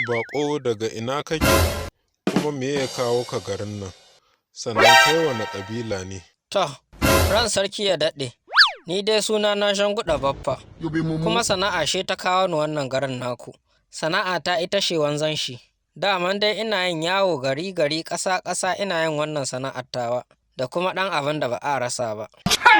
Baƙo, daga ina kake, kuma me ya kawo ka garin nan? Sannan kai wane ƙabila ne? To, ran sarki ya daɗe, ni dai suna na Shanguɗa Baffa, kuma sana'a she ta kawo ni wannan garin naku. Sana'a ta ita ce wanzan shi. Daman dai ina yin yawo gari gari, ƙasa ƙasa, ina yin wannan sana'ar tawa da kuma ɗan abin da ba a rasa ba.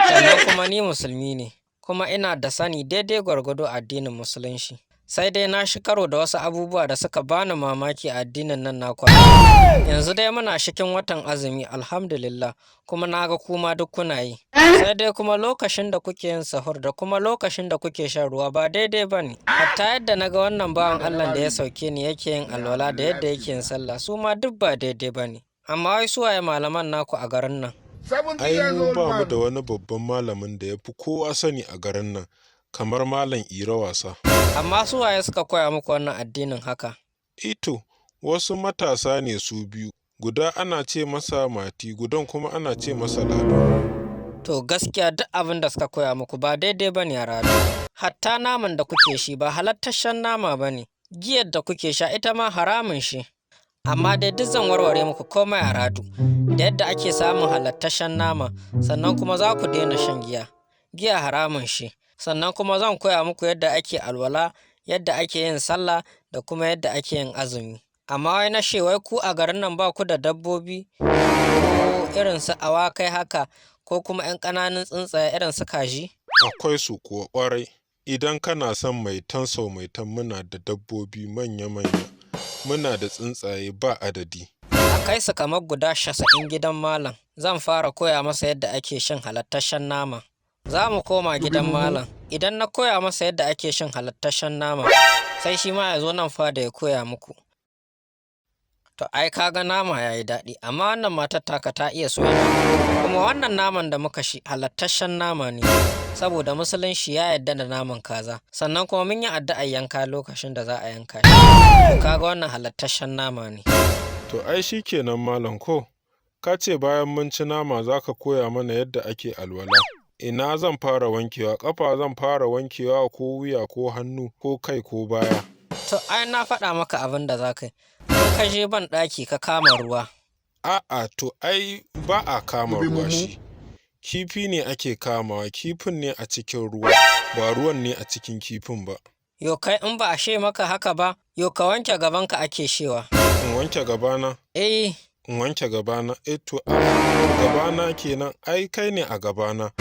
Sannan kuma ni musulmi ne, kuma ina da sani daidai gwargwado addinin musulunci. Sai dai na shi karo da wasu abubuwa da suka bani mamaki a addinin nan naku. Yanzu dai muna cikin watan azumi, alhamdulillah, kuma na ga kuma duk kuna yi. Sai dai kuma lokacin da kuke yin sahur da kuma lokacin da kuke shan ruwa ba daidai ba ne. Hatta yadda na ga wannan bawan Allah da ya sauke ni yake yin alwala da yadda yake yin sallah, su ma duk ba daidai ba ne. Amma wai su waye malaman naku a garin nan? Ai mu ba mu da wani babban malamin da ya fi kowa sani a garin nan kamar Malam Iro Wasa. Amma su waye suka koya muku wannan addinin haka? Ito, wasu matasa ne su biyu, guda ana ce masa Mati, gudan kuma ana ce masa Lado. To gaskiya duk abin da suka koya muku ba daidai ba ne a radu. Hatta naman da kuke shi ba halattaccen nama ba ne. Giyar da kuke sha ita ma haramun shi. Amma dai duk zan warware muku komai a radu. Da yadda ake samun halattaccen nama, sannan kuma za ku daina shan giya. Giya haramun shi. Sannan kuma zan koya muku yadda ake alwala, yadda ake yin sallah da kuma yadda ake yin azumi. Amma wai na ce wai ku a garin nan ba ku da dabbobi ko irin su awakai haka, ko kuma 'yan ƙananan tsuntsaye irin su kaji? Akwai su kuwa ƙwarai. Idan kana son maitan sau maitan, muna da dabbobi manya-manya, muna da tsuntsaye ba adadi. A kai su kamar guda 90 gidan malam, zan fara koya masa yadda ake shan halattaccen nama. Za mu koma gidan malam, idan na koya masa yadda ake shan halattaccen nama, sai shi ma ya zo nan fada ya koya muku. To ai ka ga nama ya yi daɗi, amma wannan matar taka ta iya soya nama. Kuma wannan naman da muka shi halattaccen nama ne, saboda musulunci ya yarda da naman kaza. Sannan kuma mun yi addu'ar yanka lokacin da za a yanka shi. To ka ga wannan halattaccen nama ne. To ai shi kenan malam ko? Ka ce bayan mun ci nama za ka koya mana yadda ake alwala. Ina zan fara wankewa, ƙafa zan fara wankewa ko wuya ko hannu ko kai ko baya? To ai na faɗa maka abin da za ka yi. In ka je ban ɗaki ka kama ruwa. A'a, to ai ba a kama ruwa shi. Kifi ne ake kamawa, kifin ne a cikin ruwa, ba ruwan ne a cikin kifin ba. Yo kai, in ba a she maka haka ba, yo ka wanke gabanka ake shewa. In wanke gabana? Eh. In wanke gabana, eh to a gabana kenan, ai kai ne a gabana.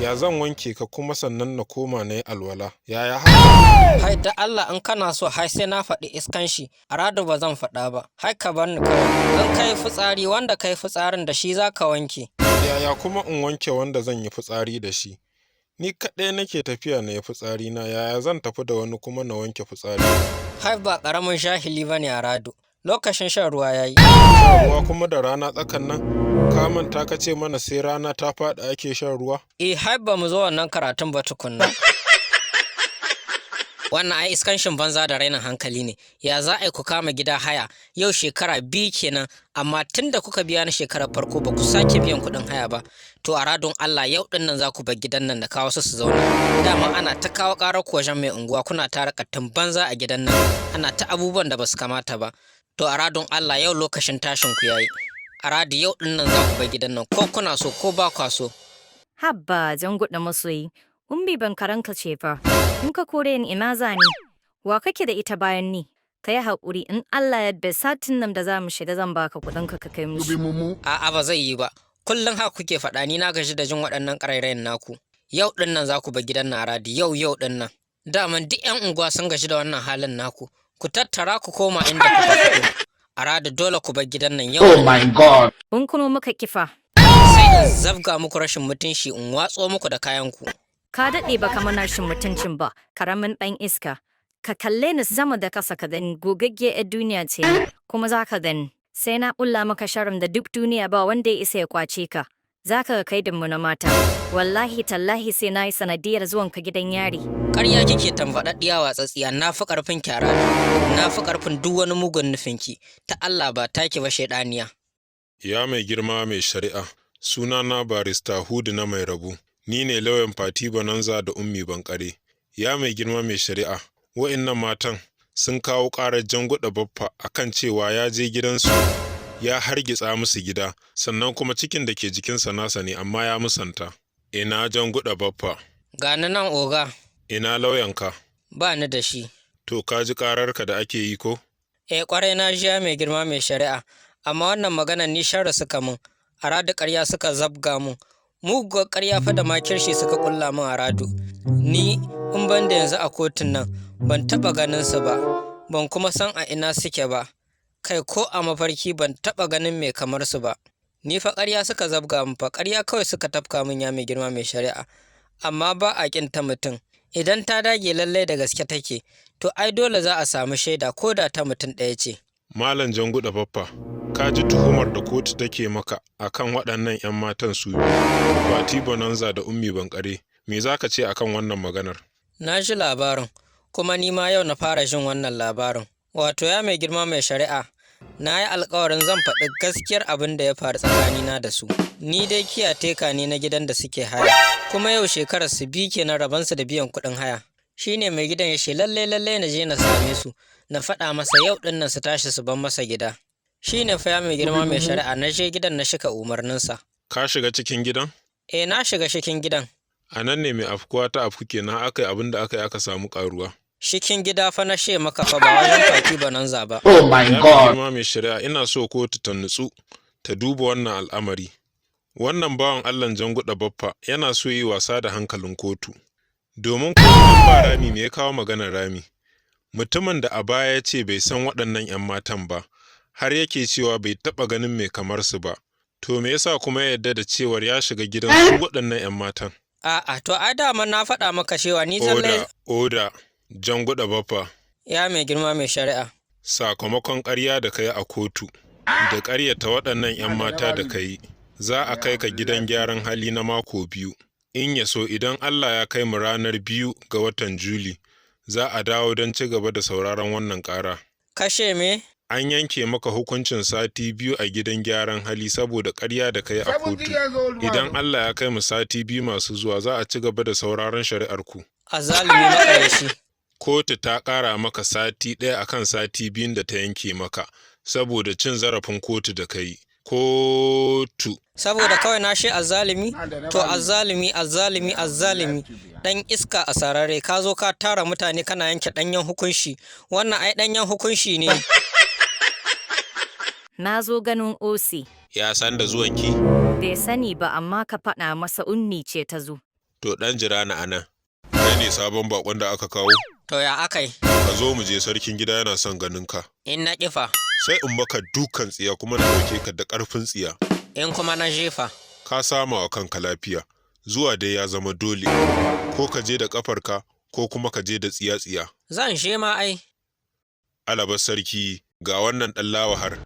Ya zan wanke ka kuma sannan na koma na yi alwala? Yaya haka? Hai da Allah, in kana so hai sai na faɗi iskan shi, a radu ba zan faɗa ba. Hai ka bar ni kawai. In kai fitsari, wanda kai fitsarin da shi za ka wanke. Yaya kuma in wanke wanda zan yi fitsari da shi? Ni kaɗai nake tafiya na yi fitsari na, yaya zan tafi da wani kuma na wanke fitsari? Hai ba ƙaramin jahili ba ne a radu. Lokacin shan ruwa ya yi. Shan ruwa kuma da rana tsakan nan? Ka manta ka ce mana sai rana ta faɗi ake shan ruwa? Eh, har ba mu zo wannan karatun ba tukunna. Wannan ai iskanshin banza da rainin hankali ne. Ya za a yi ku kama gida haya yau shekara 2 kenan, amma tun da kuka biya na shekarar farko ba ku sake biyan kuɗin haya ba. To a radon Allah, yau ɗin nan za ku bar gidan nan da kawo su su zauna. Dama ana ta kawo ƙarar ku wajen mai unguwa, kuna tara ƙattun banza a gidan nan. Ana ta abubuwan da ba su kamata ba. To a radon Allah, yau lokacin tashin ku yayi. A radu, yau ɗin nan za ku bar gidan nan ko kuna so ko ba kwa so. Habba Janguɗa masoyi, Ummi ban karanka ce fa. In ka kore ni, ina za ni? Wa kake da ita bayan ni? Ka yi haƙuri, in Allah ya yarda satin nan da za mu shiga zan baka kuɗinka ka kai musu. A'a, ba zai yi ba. Kullum haka kuke faɗa, ni na gaji da jin waɗannan ƙarairayin naku. Yau ɗin nan za ku bar gidan nan, Aradi, yau yau ɗin nan. Daman duk 'yan unguwa sun gaji da wannan halin naku. Ku tattara ku koma inda kuka fito. Aradi, dole ku bar gidan nan yau. Oh my God. Bun kuno muka kifa. Sai in zabga muku rashin mutunci in watso muku da kayan ku. Ka daɗe baka mana rashin mutuncin ba, karamin ɗan iska. Ka kalle ni sama da kasa ka gani, gogagge 'yar duniya ce ni, kuma za ka gani. Sai na ƙulla maka sharrin da duk duniya ba wanda ya isa ya kwace ka. Za ka ga kaidinmu na mata. Wallahi tallahi sai na yi sanadiyar zuwanka gidan yari. Ƙarya kike, tambaɗaɗɗiya watsatsiya, na fi ƙarfin kyara. Na fi ƙarfin duk wani mugun nufinki. Ta Allah ba taki ba, shaiɗaniya. Ya mai girma mai shari'a, sunana Barista Hudu na Mai Rabu. Ni ne lauyan Fati Bonanza da Ummi Bankare. Ya mai girma mai shari'a, wa'innan matan sun kawo ƙarar Janguɗa Baffa akan cewa ya je gidansu ya hargitsa musu gida, sannan kuma cikin da ke jikinsa nasa ne amma ya musanta. Ina Janguɗa Baffa? Gani nan oga. Ina lauyanka? Ba ni da shi. To ka ji ƙararka da ake yi ko? Eh ƙwarai na ji ya mai girma mai shari'a, amma wannan maganar ni sharri suka mun, aradu ƙarya suka zabga mun, muguwar ƙarya fa da makirshi suka ƙulla min aradu. Ni in ban da yanzu a kotun nan ban taɓa ganin su ba, ban kuma san a ina suke ba, kai ko a mafarki ban taɓa ganin mai kamar su ba. Ni fa ƙarya suka zabga min fa, ƙarya kawai suka tafka min ya mai girma mai shari'a, amma ba a ƙin ta mutum. Idan ta dage lallai da gaske take, to ai dole za a samu shaida ko da ta mutum ɗaya ce. Malam Janguɗa Baffa, ka ji tuhumar da kotu take maka akan waɗannan 'yan matan su biyu, Fati Bonanza da Ummi Bankare. Me za ka ce akan wannan maganar? Na ji labarin, kuma ni ma yau na fara jin wannan labarin. Wato ya mai girma mai shari'a, na yi alkawarin zan faɗi gaskiyar abin da ya faru tsakanina da su. Ni dai kiyateka ne na gidan da suke haya, kuma yau shekarar su 2 kenan rabansu da biyan kuɗin haya. Shi ne mai gidan ya ce lalle lalle na je na same su, na faɗa masa yau ɗin nan su tashi su bar masa gida. Shi ne fa ya mai girma mai shari'a na je gidan na shika umarninsa. Ka shiga cikin gidan? Eh na shiga cikin gidan. A nan ne mai afkuwa ta afku kenan aka yi abin da aka yi aka samu ƙaruwa. Shikin gida fa na she maka fa ba wajen Fati Bonanza ba. Oh my Ya mai God. girma mai shari'a ina so kotu ta nutsu ta duba wannan al'amari. Wannan bawan Allahn Janguɗa Baffa yana so yi wasa da hankalin kotu. Domin ko ba rami me ya kawo maganar rami? Mutumin da a baya ya ce bai san waɗannan 'yan matan ba, har yake cewa bai taɓa ganin mai kamar su ba. To me yasa kuma ya yarda da cewar ya shiga gidan su waɗannan 'yan matan? A'a to ai dama na faɗa maka cewa ni lallai Oda, oda, Janguɗa Baffa, ya mai girma mai shari'a. sakamakon ƙarya da ka yi a kotu, da ƙaryata waɗannan 'yan mata da ka yi, za a kai ka gidan gyaran hali na mako 2. In ya so idan Allah ya kai mu ranar 2 ga watan Juli, za a dawo don ci gaba da sauraron wannan ƙara. Kashe me? An yanke maka hukuncin sati 2 a gidan gyaran hali saboda ƙarya da ka yi a 70 kotu. years old man. Idan Allah ya kai mu sati 2 masu zuwa za a ci gaba da sauraron shari'ar ku. Azzalumi maƙaryaci. Kotu ta ƙara maka sati 1 akan sati 2 da ta yanke maka saboda cin zarafin kotu da ka yi. Kotu. Saboda kawai na she azzalumi? To azzalumi, azzalumi, azzalumi. Dan iska a sarare ka zo ka tara mutane kana yanke ɗanyen hukunci. Wannan ai ɗanyen hukunci ne. Na zo ganin OC. Ya san da zuwanki? Bai sani ba amma ka faɗa masa Ummi ce ta zo. To ɗan jira na anan. Kai ne sabon bakon da aka kawo? To ya akai? Ka zo mu je sarkin gida yana son ganin ka. In na ƙifa, Sai in maka dukan tsiya kuma na ɗauke ka da ƙarfin tsiya. in kuma na jefa. Ka sama wa kanka lafiya. Zuwa dai ya zama dole. Ko ka je da ƙafarka ko kuma ka je da tsiya-tsiya. Zan je ma ai. Alaba sarki ga wannan ɗan lawahar.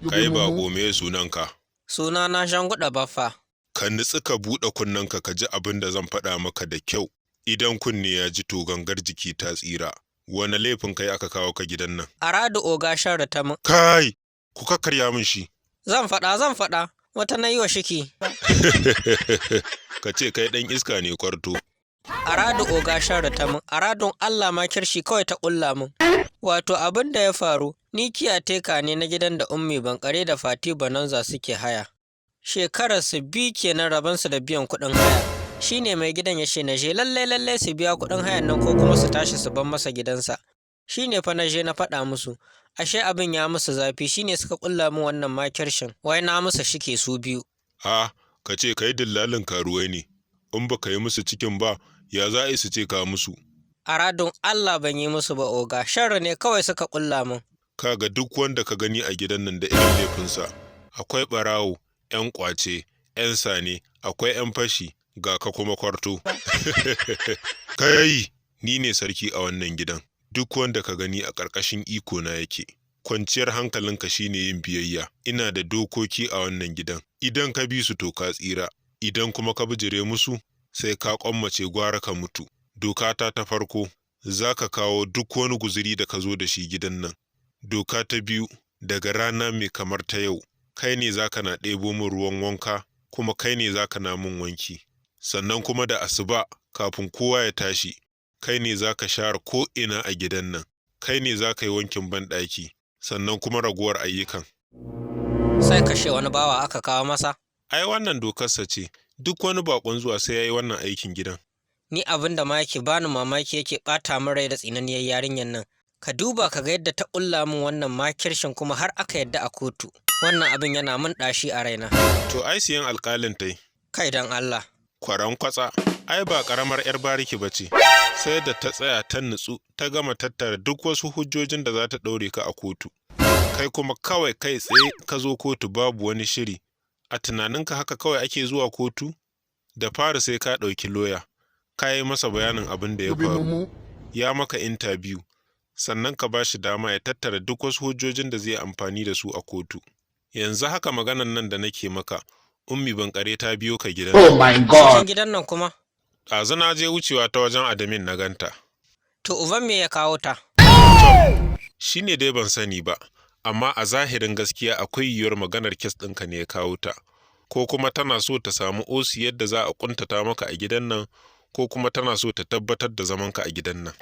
Kai baƙo me sunanka? Suna na Janguɗa Baffa. Ka nutsu ka buɗe kunnenka ka ji abin da zan faɗa maka da kyau. Idan kunne ya ji to gangar jiki ta tsira. Wane laifin kai aka kawo ka gidan nan? Aradu oga sharri ta mun. Kai! Ku kakkarya min shi. Zan faɗa, zan faɗa. Wata na yi wa shiki. Ka ce kai ɗan iska ne kwarto. Aradu oga sharri ta mun. Aradun Allah ma kirshi kawai ta ƙulla mun. Wato abin da ya faru, ni kiyateka ne na gidan da Ummi Bankare da Fati Bonanza suke haya. Shekarar su 2 kenan rabansu da biyan kuɗin haya. Shi ne mai gidan ya ce na je lalle lalle su biya kuɗin hayan nan ko kuma su tashi su bar masa gidansa. Shi ne fa na je na faɗa musu. Ashe abin ya musu zafi shi ne suka ƙulla min wannan makirshin. Wai na musu shike su 2. A, ka ce kai dillalin karuwai ne. In ba ka yi musu cikin ba, ya za a yi su ce ka musu? Aradun Allah ban yi musu ba oga, sharri ne kawai suka ƙulla min. Ka ga duk wanda ka gani a gidan nan da irin laifinsa. Akwai ɓarawo, 'yan ƙwace, 'yan sane, akwai 'yan fashi, ga ka kuma kwarto. Kai! Ni ne sarki a wannan gidan. Duk wanda ka gani a ƙarƙashin iko na yake. Kwanciyar hankalinka shine yin biyayya. Ina da dokoki a wannan gidan. Idan ka bi su to ka tsira. Idan kuma ka bijire musu, sai ka ƙwammace gwara ka mutu. Doka ta ta farko, za ka kawo duk wani guzuri da ka zo da shi gidan nan. Doka ta biyu, daga rana mai kamar ta yau, kai ne za ka na ɗebo min ruwan wanka, kuma kai ne za ka na min wanki. Sannan kuma da asuba kafin kowa ya tashi, kai ne za ka share ko'ina a gidan nan, kai ne za ka yi wankin banɗaki, sannan kuma ragowar ayyukan. Sai kashe wani bawa aka kawo masa. Ai wannan dokarsa ce, duk wani baƙon zuwa sai ya yi wannan aikin gidan. Ni abin da ma yake bani mamaki yake ɓata min rai da tsinanniyar yarinyar nan. Ka duba ka ga yadda ta ƙulla min wannan makirshin kuma har aka yadda a kotu. Wannan abin yana min ɗashi a raina. To ai siyan alƙalin tai. Kai dan Allah. Kwaran kwatsa, ai ba ƙaramar 'yar bariki ba ce. Sai da ta tsaya ta nutsu ta gama tattara duk wasu hujjojin da za ta ɗaure ka a kotu. Kai kuma kawai kai tsaye ka zo kotu babu wani shiri. A tunaninka haka kawai ake zuwa kotu? Da fari sai ka ɗauki loya, ka yi masa bayanin abin da ya faru, ya maka intabiyu, sannan ka ba shi dama ya tattara duk wasu hujjojin da zai amfani da su a kotu. Yanzu haka maganan nan da nake maka, Ummi Bankare ta biyo ka gidan. Oh my God. Cikin gidan nan kuma? Ɗazu na je wucewa ta wajen adamin na ganta. To uban me ya kawo ta? Shi ne dai ban sani ba, amma a zahirin gaskiya akwai yiwuwar maganar kes ɗinka ne ya kawo ta. Ko kuma tana so ta samu osi yadda za a ƙuntata maka a gidan nan, ko kuma tana so ta tabbatar da zamanka a gidan nan.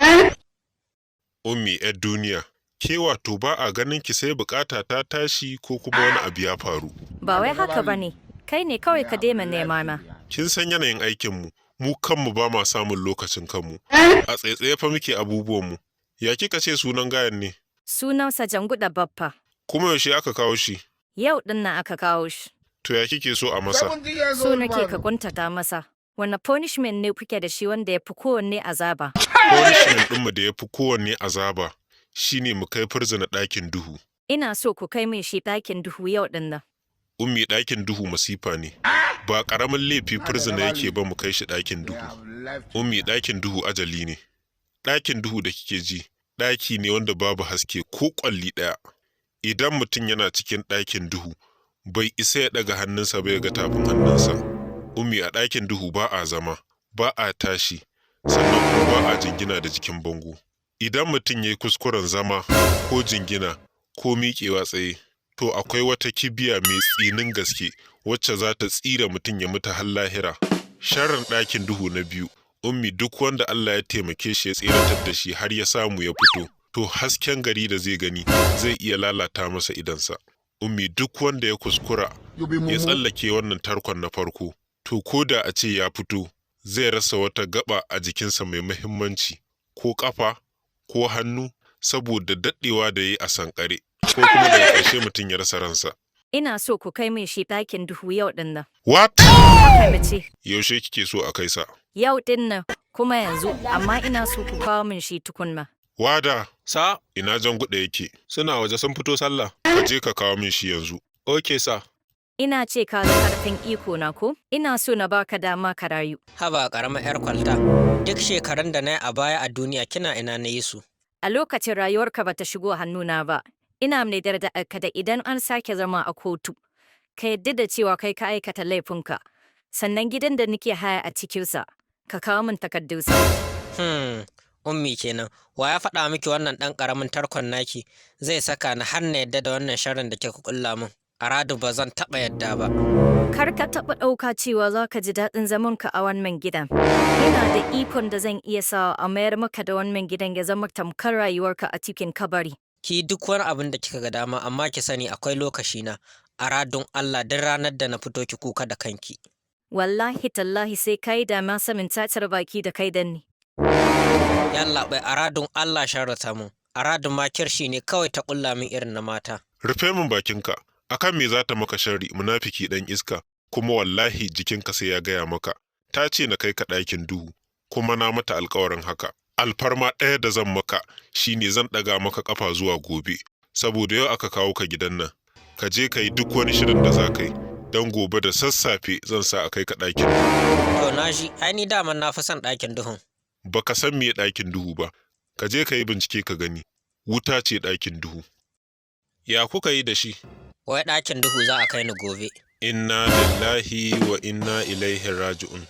Ummi 'yar duniya, ke wato ba a ganin ki sai bukata ta tashi ko kuma wani abu ya faru. Ba wai haka ba ne, kai ne kawai ka daina nema ma. Kin san yanayin aikinmu, mu kanmu ba ma samun lokacin kanmu. A tsaitsaye fa muke abubuwanmu. Ya kika ce sunan gayan ne? Sunansa Janguda Baffa. Kuma yaushe aka kawo shi? Yau ɗin nan aka kawo shi. To ya kike so a masa? 70 years So old nake ka man. kuntata masa. Wanne punishment ne kuke da shi wanda ya fi kowanne azaba? Punishment ɗinmu da ya fi kowanne azaba shine mu kai furzina ɗakin duhu. Ina so ku kai min shi ɗakin duhu yau ɗin nan. Ummi, ɗakin duhu masifa ne. Ba ƙaramin laifi furzina yake ba mu kai shi ɗakin duhu. Have left. Ummi, ɗakin duhu ajali ne. Ɗakin duhu da kike ji, ɗaki ne wanda babu haske ko ƙwalli ɗaya. Idan mutum yana cikin ɗakin duhu, bai isa ya ɗaga hannunsa ba ya ga tafin hannunsa. Ummi, a ɗakin duhu ba a zama, ba a tashi, sannan kuma ba a jingina da jikin bango. Idan mutum ya yi kuskuren zama ko jingina ko miƙewa tsaye, to akwai wata kibiya mai tsinin gaske wacce za ta tsira mutum ya mutu har lahira. Sharrin ɗakin duhu na biyu, Ummi, duk wanda Allah ya taimake shi ya tseratar da shi har ya samu ya fito, to hasken gari da zai gani zai iya lalata masa idansa. Ummi, duk wanda ya kuskura You be ya mumu. tsallake wannan tarkon na farko, to ko da a ce ya fito, zai rasa wata gaba a jikinsa mai muhimmanci, ko ƙafa, ko hannu, saboda daɗewa da ya yi a sankare, ko kuma daga ƙarshe mutum ya rasa ransa. Ina so ku kai min shi ɗakin duhu yau ɗin nan. What? Haka mace. Yaushe kike so a kai sa? Yau ɗin nan kuma yanzu, amma ina so ku kawo min shi tukunma. Wada, Sa, ina jan guɗa yake? Suna waje sun fito sallah. Ka je ka kawo min shi yanzu. Ok, sa. Ina ce ka ga karfin iko na ko? Ina so na baka dama ka rayu. Haba ƙaramar 'yar kwalta. Duk shekarun da na yi a baya a duniya kina ina na yi su. A lokacin rayuwarka bata shigo hannuna ba. Ina mai da ka da idan an sake zama a kotu, ka yadda da cewa kai ka aikata laifinka. Sannan gidan da nake haya a cikinsa, ka kawo min takardunsa. Ummi kenan. Wa ya faɗa miki wannan ɗan ƙaramin tarkon naki zai saka ni har na yadda da wannan sharrin da kika ƙulla min? Aradu, ba zan taɓa yadda ba. Kar ka taɓa ɗauka cewa za ka ji daɗin zamanka a wannan gidan. Ina da ikon da zan iya sawa a mayar maka da wannan gidan ya zama tamkar rayuwarka a cikin kabari. Ki duk wani abin da kika ga dama, amma ki sani akwai lokaci na. Aradun Allah, duk ranar da na fito ki kuka da kanki. Wallahi tallahi sai kai da ma samin tatar baki da kai danni. Yallaɓai, aradun Allah sharrata mun. Aradun ma kirshi ne kawai ta ƙulla min irin na mata. Rufe min bakinka, akan me za ta maka sharri, munafiki ɗan iska, kuma wallahi jikinka sai ya gaya maka. Ta ce na kai ka ɗakin duhu, kuma na mata alkawarin haka. Alfarma ɗaya da zan maka shine zan ɗaga maka ƙafa zuwa gobe, saboda yau aka kawo ka gidan nan. Ka je ka yi duk wani shirin da za ka yi, don gobe da sassafe zan sa a kai ka ɗakin duhu. To na ji, ai ni daman na fi son ɗakin duhun. Baka san me ɗakin duhu ba, ka je ka yi bincike ka gani. Wuta ce ɗakin duhu. Ya kuka yi da shi? Wai ɗakin duhu za a kai ni gobe. Inna lillahi wa inna ilaihi raji'un.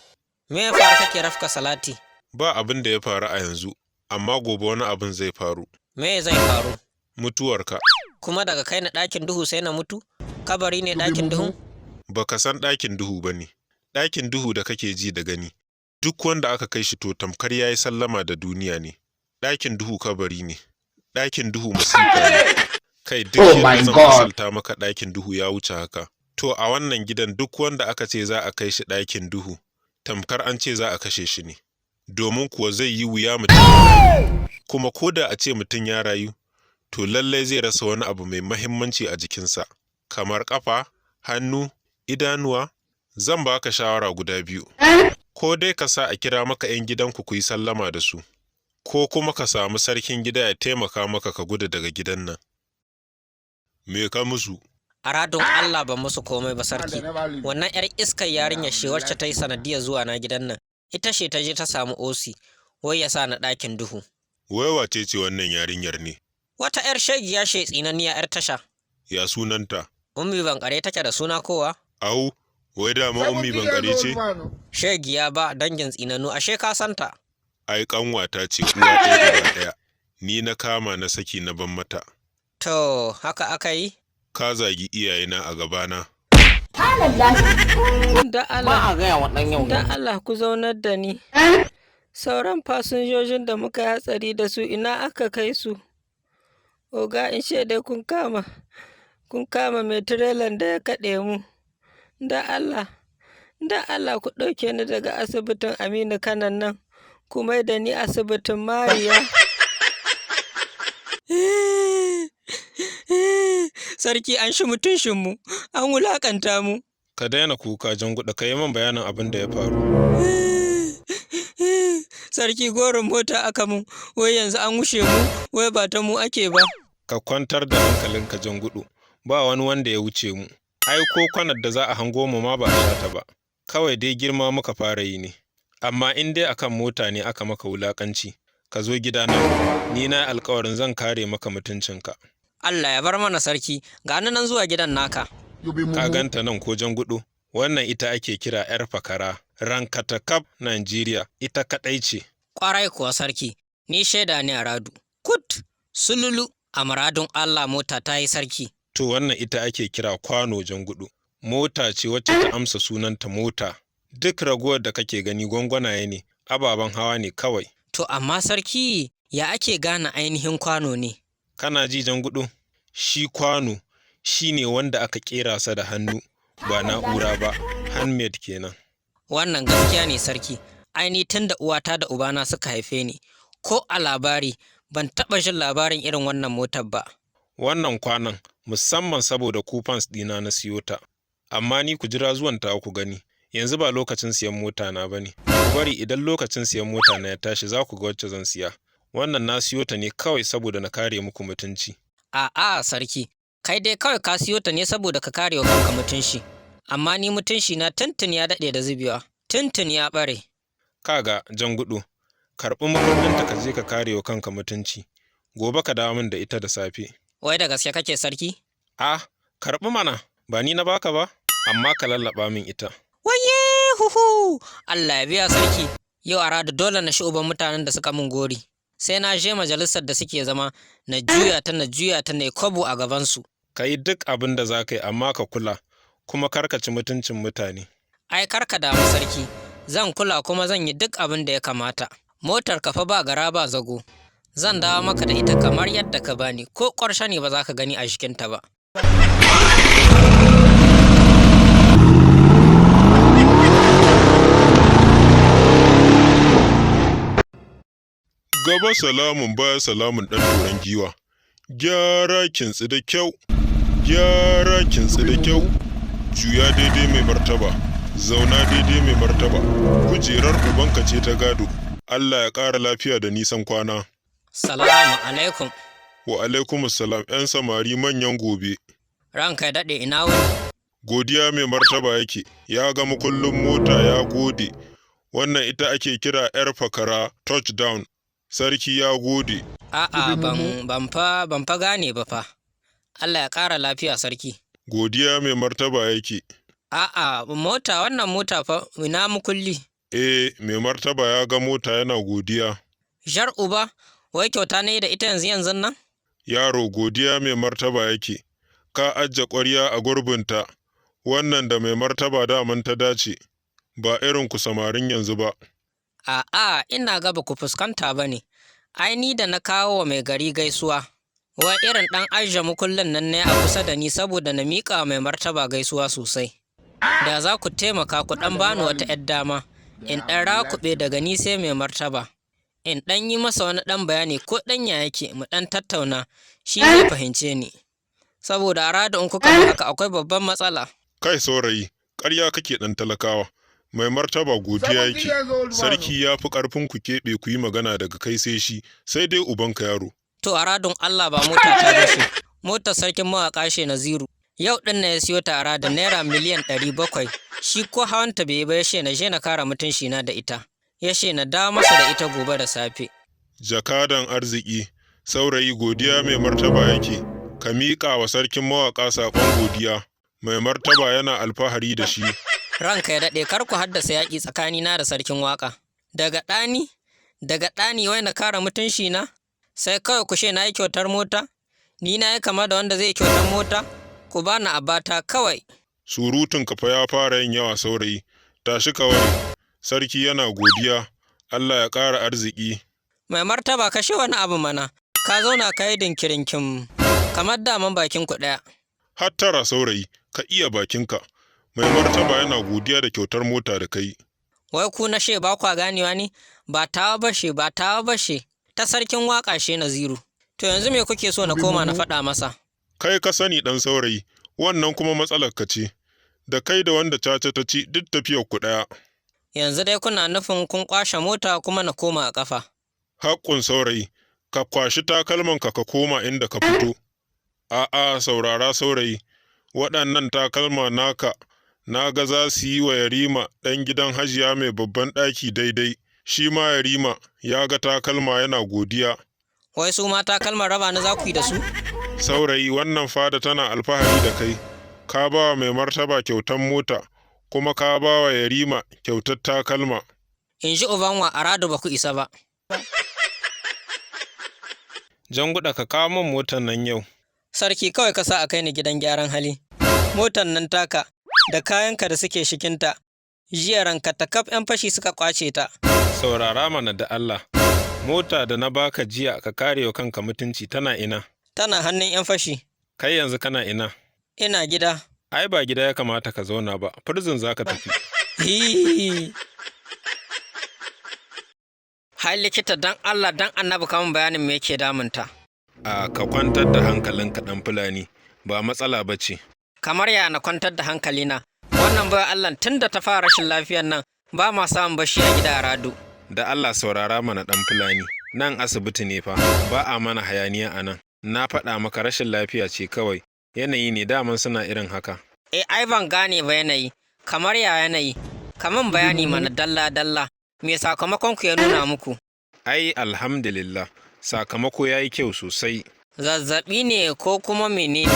Me ya faru kake rafka salati? Ba abin da ya faru a yanzu, amma gobe wani abin zai faru. Me zai faru? Mutuwarka. Kuma daga kai na ɗakin duhu sai na mutu? Kabari ne ɗakin duhun? Baka san ɗakin duhu ba ne. Ɗakin duhu da kake ji da gani, duk wanda aka kai shi to tamkar ya yi sallama da duniya ne. Ɗakin duhu kabari ne, ɗakin duhu masifa ne. Kai duk Oh yadda my zan God. misalta maka ɗakin duhu ya wuce haka. To a wannan gidan duk wanda aka ce za a kai shi ɗakin duhu, tamkar an ce za a kashe shi ne. Domin kuwa zai yi wuya mutum ya rayu. Kuma ko da a ce mutum ya rayu, to lallai zai rasa wani abu mai mahimmanci a jikinsa, kamar ƙafa, hannu, idanuwa. Zan baka shawara guda biyu. Ko dai ka sa a kira maka 'yan gidanku ku yi sallama da su, ko kuma ka samu sarkin gida ya taimaka maka ka gudu daga gidan nan. Me ka musu? A radon Allah ba musu komai ba sarki. Wannan 'yar iskar yarinya shi wacce ta yi sanadiyar zuwa na gidan nan. Ita ce ta je ta samu osi, wai ya sa na ɗakin duhu. Wai wace ce wannan yarinyar ne? Wata 'yar shegiya she tsinanniya 'yar tasha. Ya sunanta? Ummi bankare take da suna kowa? Au, wai dama Ummi bankare ce? Shegiya ba dangin tsinannu ashe ka santa. Ai kanwata ce uwa ɗaya uba ɗaya. Ni na kama na saki na ban mata. To, haka aka yi? Ka zagi iyayena a gabana. Da Ba Allah, a gaya wa ɗan yau. da Allah ku zaunar da ni. Sauran fasinjojin da muka yi hatsari da su ina aka kai su? Oga in dai kun kama, kun kama mai tirelan da ya kaɗe mu. Da Allah, da Allah ku ɗauke ni daga asibitin Aminu Kanan nan, ku mai da ni asibitin Mariya. Sarki an shi mutuncinmu, an wulaƙanta mu. Ka daina kuka Janguɗa, ka yi min bayanin abin da ya faru. Sarki goron mota aka mun, wai yanzu an wushe mu, wai ba ta mu ake ba. Ka kwantar da hankalinka Janguɗu, ba wani wanda ya wuce mu. Ai ko kwanar da za a hango mu ma ba a sha ta ba. Kawai dai girma muka fara yi ne. Amma in dai akan mota ne aka maka wulakanci, ka zo gidana, ni na yi alkawarin zan kare maka mutuncinka. Allah ya bar mana sarki, ga ni nan zuwa gidan naka. Ka ganta nan ko Janguɗu, wannan ita ake kira 'yar fakara, rankatakaf Najeriya, ita kaɗai ce. Ƙwarai kuwa sarki, ni shaida ne a radu. Kut, sululu, a muradun Allah mota ta yi sarki. To wannan ita ake kira kwano Janguɗu. Mota ce wacce ta amsa sunanta mota. Duk ragowar da kake gani gwangwanaye ne, ababen hawa ne kawai. To amma sarki, ya ake gane ainihin kwano ne? Kana ji Janguɗu? Shi kwano shi ne wanda aka ƙera sa da hannu ba na'ura ba, handmade kenan. Wannan gaskiya ne sarki, ai ni tun da uwata da ubana suka haife ni, ko a labari ban taɓa jin labarin irin wannan motar ba. Wannan kwanon musamman saboda ku fans ɗina na siyo ta. Amma ni ku jira zuwan ta ku gani. Yanzu ba lokacin siyan mota na bane. Ku bari idan lokacin siyan mota na ya tashi za ku ga wacce zan siya. Wannan na siyo ta ne kawai saboda na kare muku mutunci. A'a sarki, kai dai kawai ka siyo ta ne saboda ka kare wa kanka mutunci. Amma ni mutunci na tuntun ya daɗe da zubewa, tuntun ya ɓare. Kaga Jangudu, karɓi makullinta ka je ka kare wa kanka mutunci. Gobe ka dawo min da ita da safe. Wai da gaske kake sarki? Ah, karɓi mana, ba ni na baka ba, amma ka lallaɓa min ita. Waye huhu! Allah ya biya sarki. Yau a rada dole na shi uban mutanen da suka mun gori. Sai na je majalisar da suke zama na juya ta na juya ta na kwabo a gabansu. Ka yi duk abin da za ka yi amma ka kula, kuma kar ka ci mutuncin mutane. Ai kar ka damu sarki, zan kula kuma zan yi duk abin da ya kamata. Motar ka fa ba gara ba zago. Zan dawo maka da ita kamar yadda ka bani, ko ƙwarshe ne ba za ka gani a jikinta ba. Gaba salamun baya salamun ɗan turan giwa. Gyara kintsi da kyau, gyara kintsi da kyau. Juya daidai mai martaba, zauna daidai mai martaba. Kujerar ubanka ce ta gado. Allah ya ƙara lafiya da nisan kwana. Salamu alaikum. Wa alaikumus salam 'yan samari manyan gobe. Ranka ya daɗe ina wuni. Godiya mai martaba yake, ya ga makullin mota ya gode. Wannan ita ake kira 'yar fakara touchdown. Sarki ya gode. A'a ban fa gane ba fa. Allah ya ƙara lafiya sarki. Godiya mai martaba yake. A'a mota wannan mota fa ina mukulli. Eh, mai martaba ya ga mota yana godiya. Jar uba wai kyauta ne da ita yanzu yanzun nan? Yaro godiya mai martaba yake. Ka ajiye ƙwarya a gurbinta. Wannan da mai martaba daman ta dace. Ba irin ku samarin yanzu ba. A'a, ina ga ba ku fuskanta ba ne. Ai ni da na kawo wa mai gari gaisuwa. Wa irin ɗan ajiye mukullin nan ne a kusa da ni saboda na miƙa mai martaba gaisuwa sosai. Da za ku taimaka ku ɗan bani wata ‘yar dama, in ɗan rakuɓe daga ni sai mai martaba. In ɗan yi masa wani ɗan bayani ko ɗan ya yake mu ɗan tattauna, shi zai fahimce ni. Saboda a rada in kuka yi haka akwai babban matsala. Kai saurayi, ƙarya kake ɗan talakawa. Mai martaba godiya yake. Sarki ya fi ƙarfin ku keɓe ku yi magana daga kai sai shi, sai dai ubanka yaro. To a radon Allah ba mota ta bace. Motar sarkin mawaƙa she Naziru. Yau ɗin na ya siyo ta a radon ₦700,000,000. Shi ko hawanta bai yi ba ya she na je na kara mutunci na da ita. Ya she na dawo masa da ita gobe da safe. Jakadan arziki, saurayi godiya mai martaba yake. Ka miƙa wa sarkin mawaƙa saƙon godiya. Mai martaba yana alfahari da shi. Ranka ya daɗe, kar ku haddasa yaƙi tsakanina da sarkin waƙa. Daga ɗani, daga ɗani wai na kara mutunci na? Sai kawai ku she na yi kyautar mota? Ni na yi kama da wanda zai kyautar mota? Ku bani abata kawai. Surutun ka fa ya fara yin yawa saurayi. Tashi ka ware. Sarki yana godiya. Allah ya ƙara arziki. Mai martaba kashe wani abu mana. Ka zauna ka yi dinkirinkim. Kamar daman bakin ku ɗaya. Hattara saurayi, ka iya bakinka. Mai martaba yana godiya da kyautar mota da kai. Wai ku na she ba kwa ganewa ne? Ba tawa ba she, ba tawa ba she. Ta sarkin waƙa she Naziru. To yanzu me kuke so na koma na faɗa masa? Kai ka sani ɗan saurayi, wannan kuma matsalar ka ce. Da kai da wanda caca ta ci duk tafiyar ku ɗaya. Yanzu dai kuna nufin kun kwashe mota kuma na koma a ƙafa. Haƙƙun saurayi, ka kwashi takalmanka ka koma inda ka fito. A'a, saurara saurayi, waɗannan takalma naka na ga za su yi wa Yarima ɗan gidan Hajiya mai babban ɗaki daidai. Shi ma Yarima ya ga takalma yana godiya. Wai su ma takalman raba ni za ku yi da su? Saurayi, wannan fada tana alfahari da kai. Ka ba wa mai martaba kyautar mota, kuma ka ba wa Yarima kyautar takalma. In ji Ubanwa a radu ba ku isa ba. Janguɗa ka kawo min motar nan yau. Sarki kawai ka sa a kai ni gidan gyaran hali. Motar nan taka da kayanka da suke shikinta. Jiya ranka ta kaf 'yan fashi suka kwace ta. Saurara mana da Allah. Mota da na baka jiya ka kare wa kanka mutunci tana ina. Tana hannun 'yan fashi. Kai yanzu kana ina. Ina gida. Ai ba gida ya kamata ka zauna ba, prison za ka tafi. Hii. Hai likita dan Allah dan annabi kamun bayanin me yake damunta. A ka kwantar da hankalinka ɗan Fulani, ba matsala ba ce. Kamar ya na kwantar da hankalina. Wannan bai Allah tun da ta fara rashin lafiyar nan ba ma samun bashi a gida a rado. Da Allah saurara mana ɗan Fulani, nan asibiti ne fa, ba a mana hayaniya a nan. Na faɗa maka rashin lafiya ce kawai, yanayi ne daman suna irin haka. E ai ban gane ba yanayi, kamar ya yanayi, kaman bayani mana dalla dalla, me sakamakon ku ya nuna muku? Ai alhamdulillah, sakamako ya yi kyau sosai. Zazzaɓi ne ko kuma menene?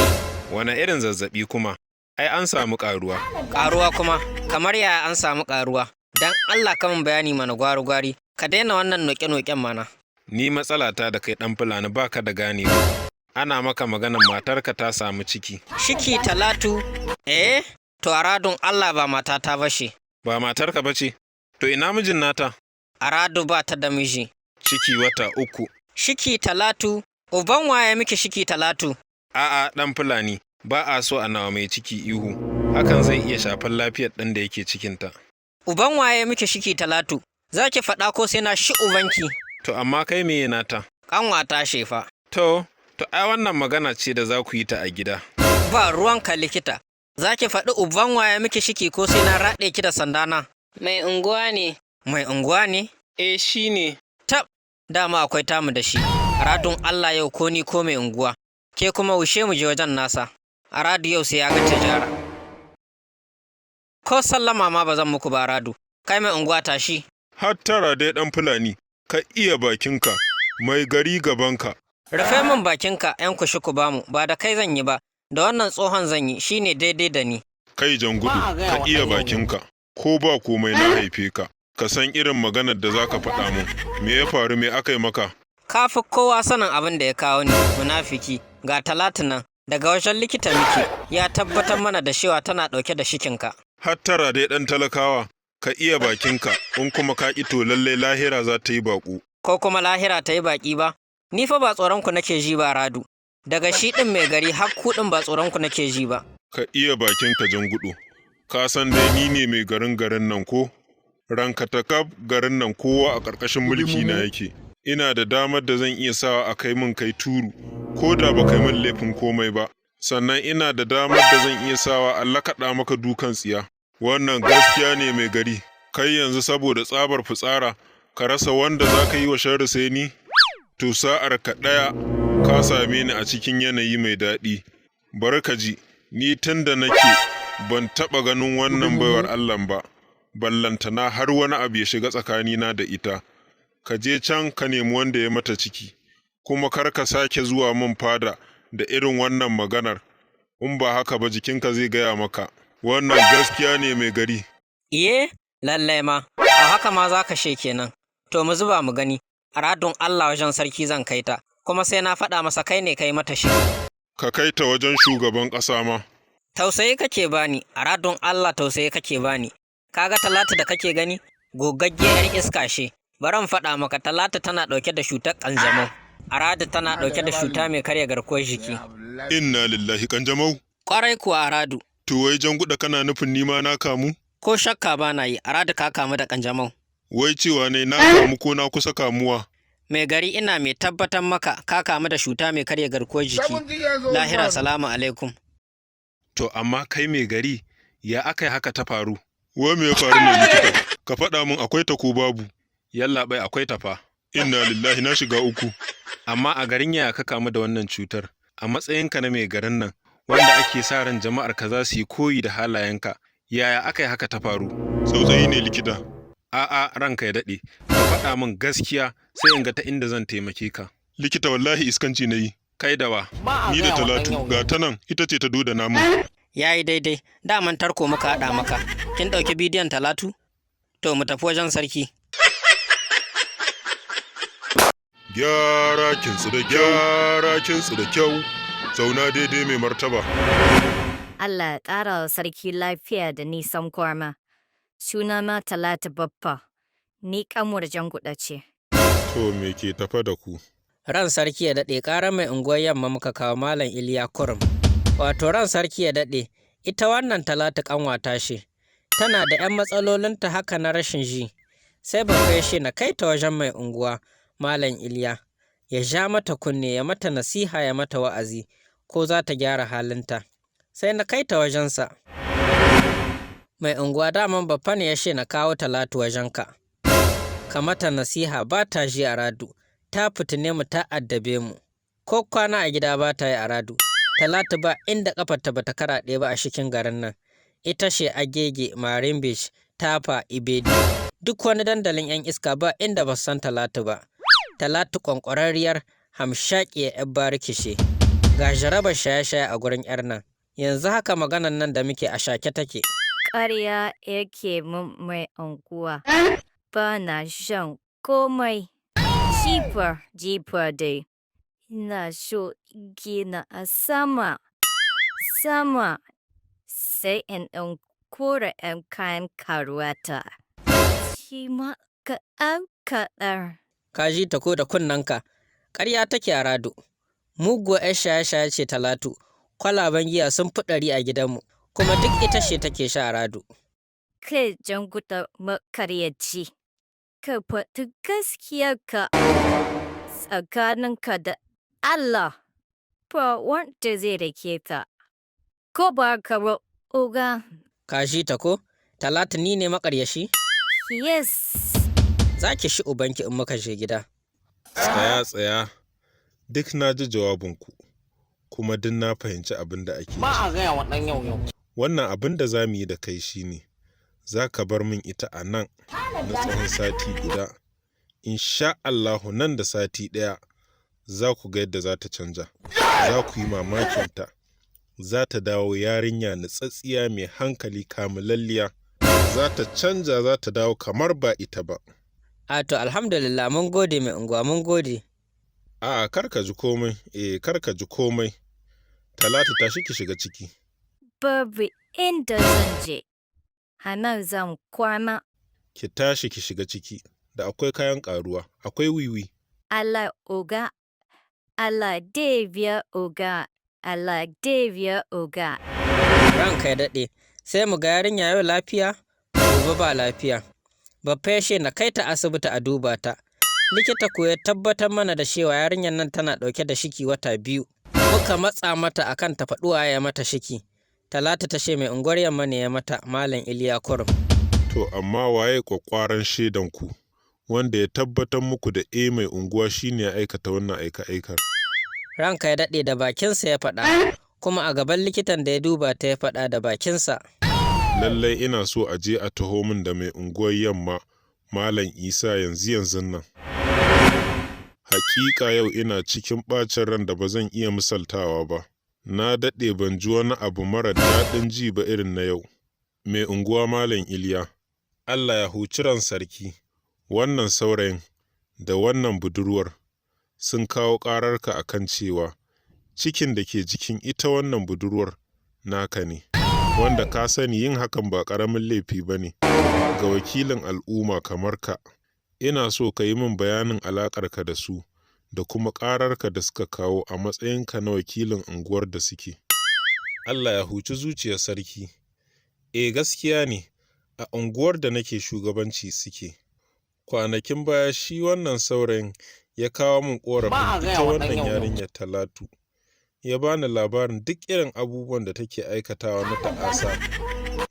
Wane irin zazzaɓi kuma? Ai an samu ƙaruwa. Ƙaruwa kuma, kamar ya an samu ƙaruwa. Dan Allah kaman bayani mana gwari-gwari, ka daina wannan noƙe-noƙen mana. Ni matsalata da kai ɗan Fulani baka da ganewa. Ana maka maganan matarka ta samu ciki. Shiki Talatu, eh? To aradun Allah ba matata ba ce. Ba matarka ba ce? To ina mijin nata? Aradu ba ta da miji. Ciki wata 3. Shiki Talatu, uban waye miki shiki Talatu? A'a ɗan Fulani, ba a so a nawa mai ciki ihu. Hakan zai iya shafar lafiyar ɗan da yake cikinta. Uban waye miki shiki Talatu? Za ki faɗa ko sai na shi ubanki? To amma kai meye nata? Ƙanwata shefa. To, to ai wannan magana ce da za ku yi ta a gida. Ba ruwanka likita. Za ki faɗi uban waye miki shiki ko sai na raɗe ki da sandana? Mai unguwa ne. Mai unguwa ne? Eh shi ne. Tab, dama akwai tamu da shi. Radun Allah yau ko ni ko mai unguwa. Ke kuma wushe mu je wajen nasa. Aradu yau sai ya ga tijara. Ko sallama ma ba zan muku ba Aradu. Kai mai unguwa tashi. Hattara dai ɗan Fulani, ka iya bakinka, mai gari gabanka. Rufe min bakinka ‘yan kushi ku bamu, ba da kai zan yi ba, da wannan tsohon zan yi shine daidai da ni. Kai Jangudu, ka iya bakinka, ko ba komai na haife ka. Ka san irin maganar da za ka faɗa min. Me ya faru, me aka yi maka? Ka fi kowa sanin abin da ya kawo ni, munafiki, ga Talatu nan, daga wajen likita muke, ya tabbatar mana da cewa tana ɗauke da shikinka. Hattara dai ɗan talakawa, Ka iya bakinka, in kuma ka ƙi, to lallai lahira za ta yi baƙo. Ko kuma lahira ta yi baƙi ba? Ni fa ba tsoron ku nake ji ba, Radu. Daga shi ɗin mai gari har ku ɗin, ba tsoron ku nake ji ba. Ka iya bakinka, Jangudo. Ka san dai ni ne mai garin garin nan ko? Ranka ta kaf garin nan kowa a ƙarƙashin mulki na yake. Ina da damar da zan iya sawa a kai min kai turu, ko da ba kai min laifin komai ba. Sannan ina da damar da zan iya sawa a lakaɗa maka dukan tsiya. Wannan gaskiya ne, mai gari. Kai yanzu saboda tsabar fitsara, ka rasa wanda za ka yi wa sharri sai ni? To, sa'ar ka ɗaya ka same ni a cikin yanayi mai daɗi. Bari ka ji, ni tun da nake ban taɓa ganin wannan baiwar Allahn ba, ballantana har wani abu ya shiga tsakanina da ita. Ka je can ka nemi wanda ya mata ciki, kuma kar ka sake zuwa min fada da irin wannan maganar, in ba haka ba jikinka zai gaya maka. Wannan gaskiya ne, mai gari. Iye, lallai ma, a haka ma za ka she kenan. To, mu zuba mu gani, a radun Allah wajen sarki zan kai ta, kuma sai na faɗa masa kai ne kai mata shi. Ka kai ta wajen shugaban ƙasa ma. Tausayi kake bani, a radun Allah tausayi kake bani. Kaga Talatu da kake gani, gogagge 'yar iska she. Bari in faɗa maka, Talatu tana ɗauke da cutar ƙanjamau. Aradu, tana ɗauke da cuta mai karya garkuwar jiki. Inna lillahi, kanjamau. Ƙwarai kuwa, Aradu. To wai Janguda, kana nufin nima na kamu? Ko shakka ba na yi, Aradu, ka kamu da ƙanjamau. Wai cewa ne na kamu ko na kusa kamuwa? Mai gari, ina mai tabbatar maka ka kamu da cuta mai karya garkuwar jiki. Lahira, salamu alaikum. To amma kai mai gari, ya aka yi haka ta faru? Wai me ya faru ne, likita? Ka faɗa min, akwai ta ko babu? Yallaɓai, akwai ta fa. Inna lillahi, na shiga uku. Amma a garin yaya ka kamu da wannan cutar? A matsayinka na mai garin nan, wanda ake sa ran jama'ar ka za su yi koyi da halayenka, yaya aka yi haka ta faru? Tsautsayi ne, likita. A'a, ranka ya daɗe, ka faɗa min gaskiya sai in ga ta inda zan taimake ka. Likita, wallahi iskanci na yi. Kai da wa? Ni da Talatu, ga ta nan, ita ce ta duda namun. Ya yi daidai, daman tarko muka haɗa maka. Kin ɗauki bidiyon Talatu? To, mu tafi wajen sarki. Gyara kintsu da kyau, gyara kintsu da kyau. Zauna daidai, mai martaba. Allah ya ƙara wa sarki lafiya da nisan kwana. Sunana Talatu Baffa, ni ƙanwar Janguɗa ce. To, me ke tafa da ku? Ran sarki ya daɗe, ƙarar mai unguwar yamma muka kawo, Malam Iliya Kurum. Wato ran sarki ya daɗe, ita wannan Talatu ƙanwata ce. Tana da 'yan matsalolinta haka na rashin ji. Sai babba ya ce na kai ta wajen mai unguwa, Malam Iliya. Ya ja mata kunne, ya mata nasiha, ya mata wa'azi, ko za ta gyara halinta. Sai na kai ta wajensa. Mai unguwa, daman babba ne ya ce na kawo Talatu wajenka. Ka mata nasiha, ba ta ji a radu. Ta fitine mu, ta addabe mu. Ko kwana a gida ba ta yi a radu. Talatu ba inda ƙafarta bata karaɗe ba a cikin garin nan. Ita ce Agege, Marine Beach, Tafa, Ibedi. Duk wani dandalin 'yan iska ba inda ba su san Talatu ba. Talatu ƙwanƙwararriyar hamshaƙiyar 'yar bariki ce. Ga jarabar shaye-shaye a gurin 'yar nan. Yanzu haka maganan nan da muke, a shake take. Ƙarya yake mun, mai unguwa. Ba na shan komai. Jifa jifa dai. Ina so gina a sama, sama, sai in ɗan kora 'yan kayan karuwata. Shi ma kaɗan kaɗan. Ka ji ta ko da kunnanka, ƙarya take a rado. Muguwar 'yar shaye-shaye ce Talatu, kwalaben giya sun fi 100 a gidanmu, kuma duk ita ce take sha a rado. Kai Janguɗa maƙaryaci, ka faɗi gaskiyarka tsakaninka da Allah, ba wanda zai dake ka. Ko ba haka ba, oga? Ka ji ta ko? Talatu, ni ne maƙaryaci? Yes. Za ki shi ubanki in muka je gida. Tsaya, tsaya. Duk na ji jawabinku, kuma duk na fahimci abin da ake Ba a ciki. gaya wa ɗan yau yau. Wannan abin da za mu yi da kai shine, za ka bar min ita a nan na tsawon sati guda. Insha Allahu nan da sati ɗaya za ku ga yadda za ta canja. Za ku yi mamakinta. Za ta dawo yarinya natsatsiya, mai hankali, kamulalliya. Za ta canja, za ta dawo kamar ba ita ba. A to, alhamdulillah, mun gode mai unguwa, mun gode. A'a, kar ka ji komai, eh, kar ka ji komai. Talatu, tashi ki shiga ciki. Babu inda zan je. A nan zan kwana. Ki tashi ki shiga ciki, da akwai kayan ƙaruwa, akwai wiwi. Allah oga, Allah deviya oga, Allah deviya oga. Ranka ya daɗe, sai mu ga yarinya yau lafiya, gobe ba lafiya. Baffa ya ce na kai ta asibiti a duba ta. Likita ko ya tabbatar mana da cewa yarinyar nan tana ɗauke da shiki wata 2. Muka matsa mata akan ta faɗi waye ya mata shiki. Talatu ta ce mai unguwar yamma ne ya mata, Malam Iliya Kurum. To amma waye ƙwaƙƙwaran shaidanku wanda ya tabbatar muku da mai unguwa shine ya aikata wannan aika-aikar? Ranka ya daɗe, da bakinsa ya faɗa, kuma a gaban likitan da ya duba ta ya faɗa da bakinsa. Lallai ina so a je a taho min da mai unguwar yamma Malam Isa yanzu yanzun nan. Haƙiƙa yau ina cikin ɓacin ran da ba zan iya misaltawa ba. Na daɗe ban ji wani abu mara daɗin ji ba irin na yau. Mai unguwa Malam Iliya, Allah ya huci ran sarki, wannan saurayin da wannan budurwar sun kawo ƙararka a kan cewa cikin da ke jikin ita wannan budurwar naka ne, wanda ka sani yin hakan ba ƙaramin laifi ba ne ga wakilin al'umma kamar ka. Ina so ka yi min bayanin alaƙarka da su da kuma ƙararka da suka kawo a matsayinka na wakilin unguwar da suke. Allah ya huci zuciyar sarki. E gaskiya ne, a unguwar da nake shugabanci suke. Kwanakin baya shi wannan saurayin ya kawo min ƙorafin ita wannan yarinyar Talatu. Ya bani labarin duk irin abubuwan da take aikatawa na ta'asa.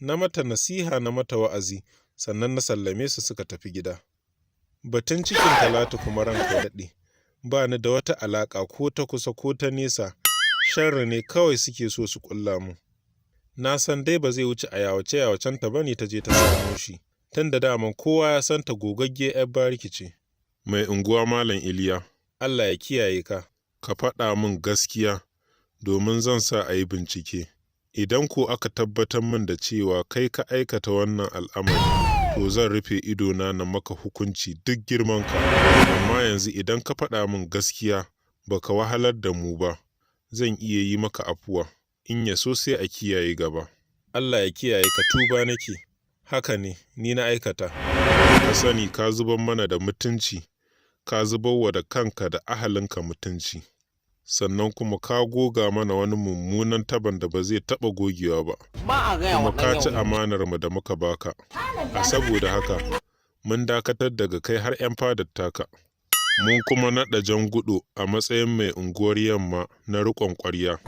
Na mata nasiha, na mata wa'azi, sannan na sallame su suka tafi gida. Batun cikin Talatu kuma ranka ya daɗe, ba ni da wata alaƙa ko ta kusa ko ta nesa, sharri ne kawai suke so su ƙulla mun. Na san dai ba zai wuce a yawace-yawacenta ba ne ta je ta samo shi, tun da daman kowa ya san ta gogagge 'yar bariki ce. Mai unguwa Malam Iliya, Allah ya kiyaye ka, ka faɗa min gaskiya domin zan sa a yi bincike. Idan ko aka tabbatar min da cewa kai ka aikata wannan al'amari, to zan rufe idona na maka hukunci duk girmanka. Amma yanzu idan ka faɗa min gaskiya baka wahalar da mu ba, zan iya yi maka afuwa. In ya so sai a kiyaye gaba. Allah ya kiyaye ka, tuba nake. Haka ne, ni na aikata. Ka sani ka zubar mana da mutunci, ka zubar wa da kanka da ahalinka mutunci. Sannan kuma ka goga mana wani mummunan taban da ba zai taɓa gogewa ba. Kuma ka ci amanar mu da muka baka. A saboda haka, mun dakatar daga kai har 'yan fadar taka. Mun kuma naɗa Jangudo a matsayin mai unguwar yamma na riƙon ƙwarya.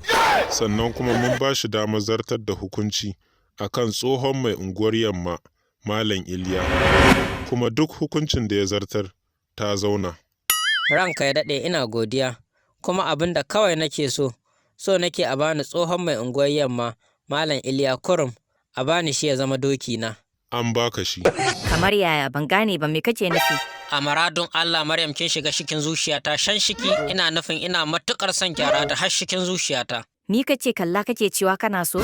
Sannan kuma mun ba shi damar zartar da hukunci a kan tsohon mai unguwar yamma Malam Iliya. Kuma duk hukuncin da ya zartar ta zauna. Ranka ya daɗe, ina godiya, kuma abin da kawai nake so, so nake a bani tsohon mai unguwar yamma Malam Iliya Kurum, a bani shi ya zama doki na. An baka shi. Kamar yaya, ban gane ba, me kake nufi? A maradun Allah Maryam, kin shiga shikin zuciyata shan shiki, ina nufin ina matuƙar son gyara da har shikin zuciyata. Ni kace kalla kake cewa kana so?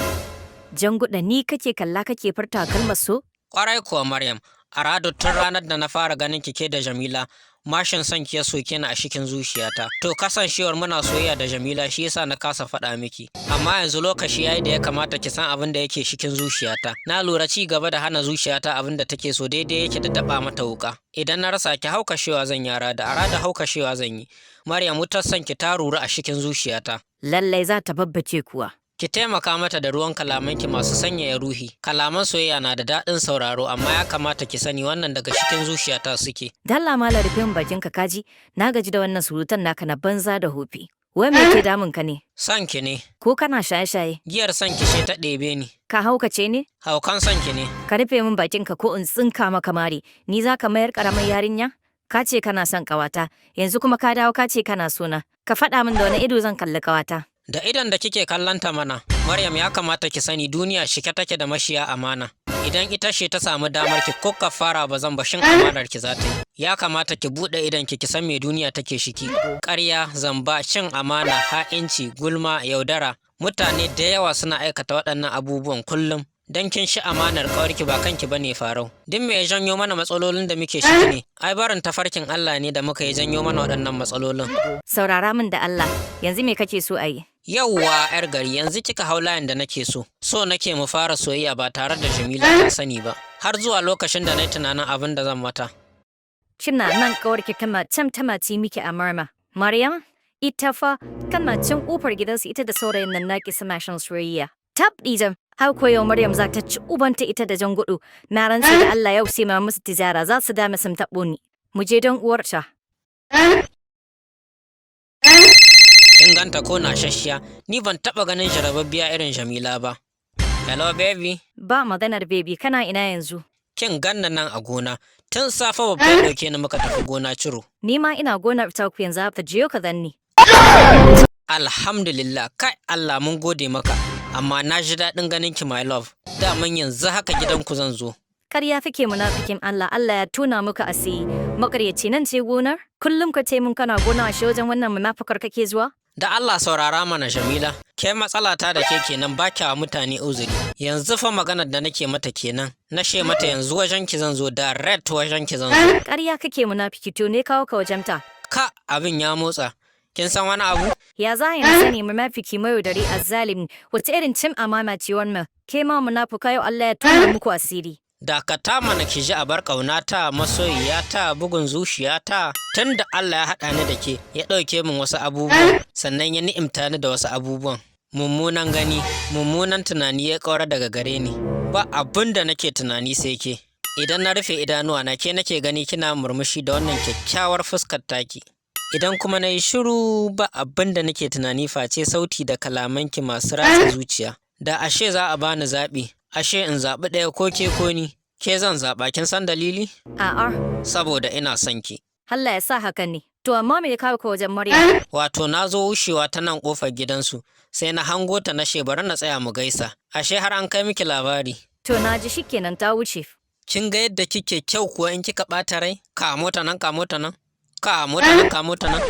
Janguda, ni kake kalla kake furta kalmar so? Ƙwarai kuwa Maryam, a rado tun ranar da na fara ganin kike da Jamila, mashin son ki ya soke ni a shikin zuciyata. To kasancewar muna soyayya da Jamila shi yasa na kasa faɗa miki. Amma yanzu lokaci yayi da ya kamata ki san abin da yake shikin zuciyata. Na lura ci gaba da hana zuciyata abin da take so daidai yake da daba mata wuka. Idan na rasa ki haukashewa zan yara da arada haukashewa zan yi. Maryam, wutar son ki ta ruru a shikin zuciyata. Lallai za ta babbace kuwa. Ki taimaka mata da ruwan kalamanki masu sanyaya ruhi. Kalaman soyayya na da daɗin sauraro, amma ya kamata ki sani wannan daga cikin zuciyata suke. Dalla mala rufe min bakin ka kaji, na gaji da wannan surutan naka na banza da hofi. Wai me ke damun ka ne? Son ki ne. Ko kana shaye-shaye? Giyar son ki ce ta ɗebe ni. Ka haukace ne? Haukan son ki ne. Ka rufe min bakin ka ko in tsinka maka mari. Ni za ka mayar karamar yarinya? Ka ce kana son ƙawata, yanzu kuma ka dawo ka ce kana sona. Ka faɗa min da wani ido zan kalli ƙawata. Da idon da kike kallonta mana, Maryam, ya kamata ki sani duniya shike take da mashiya amana. Idan ita ce ta samu damar ki, ko kafara ba zan bashin amanar ki za ta yi. Ya kamata ki buɗe idon ki, ki san me duniya take shiki. Ƙarya, zamba, cin amana, ha'inci, gulma, yaudara. Mutane da yawa suna aikata waɗannan abubuwan kullum. Dan kin shi amanar ƙawarki ba kanki bane farau. Duk me ya janyo mana matsalolin da muke shiki ne? Ai barin tafarkin Allah ne da muka yi janyo mana waɗannan matsalolin. Saurara min da Allah, yanzu me kake so a yi? Yauwa 'yar gari, yanzu kika hau layin da nake so. So nake mu fara soyayya ba tare da Jamila ta sani ba. Har zuwa lokacin da na yi tunanin abin da zan mata. Kina nan kawarki kama can tana ci miki a marma. Maryam, ita fa kana can kofar gidansu ita da saurayin nan naki suna shan soyayya. Tab ɗijan, har ko yau Maryam za ta ci ubanta ita da jan gudu. Na rantse da Allah yau sai ma musu tijara za su dame sun taɓo ni. Mu je don uwarta. Kin ganta ko na shashiya, ni ban taɓa ganin jarababbiya irin Jamila ba. Hello baby, Ba maganar baby, kana ina yanzu? Kin ganna nan a gona. Tun safe babba ya ɗauke ni muka tafi gona ciro. Ni ma ina gonar ta ku yanzu ta jiyo ka zanni. Alhamdulillah, kai Allah mun gode maka. Amma na ji daɗin ganin ki, my love. Daman yanzu haka gidanku zan zo. Karya kake, munafikin Allah, Allah ya tona muka asiri. Makaryaci, nan ce gonar? Kullum ka ce mun kana gona, ashe wajen wannan munafukar kake zuwa? Da Allah saurara mana Jamila, ke matsala ta da ke kenan, ba kya wa mutane uzuri. Yanzu fa maganar da nake mata kenan, na she mata yanzu wajen ki zan zo, direct wajen ki zan zo. Karya kake munafiki, to ne kawo ka wajen ta? Ka abin ya motsa. Kin san wani abu? Ya za na sani, munafiki, mayaudari, azzalimi, wace irin cin amana ce wannan? Ke ma munafuka, yau Allah ya tona muku asiri. Dakata mana ki ji, abar ƙaunata, masoyiyata, bugun zuciyata. Tun da Allah ya haɗa ni da ke, ya ɗauke min wasu abubuwan, sannan ya ni'imta ni da wasu abubuwan. Mummunan gani, mummunan tunani ya ƙaura daga gare ni. Ba abin da nake tunani sai ke. Idan na rufe idanuwa na, ke nake gani kina murmushi da wannan kyakkyawar fuskar taki. Idan kuma na yi shiru, ba abin da nake tunani face sauti da kalamanki masu ratsa zuciya. Da ashe za a bani zaɓi, ashe in zaɓi ɗaya, ko ke ko ni, ke zan zaɓa. Kin san dalili? A'a. Saboda ina son ki. Allah ya sa haka ne. To amma me ya kawo ka wajen Maryam? Wato na zo wucewa ta nan ƙofar gidansu, sai na hango ta, na she bari na tsaya mu gaisa. Ashe har an kai miki labari. To na ji, shikenan, ta wuce. Kin ga yadda kike kyau kuwa in kika ɓata rai? Ka mota nan, ka mota nan, ka mota nan, ka mota nan,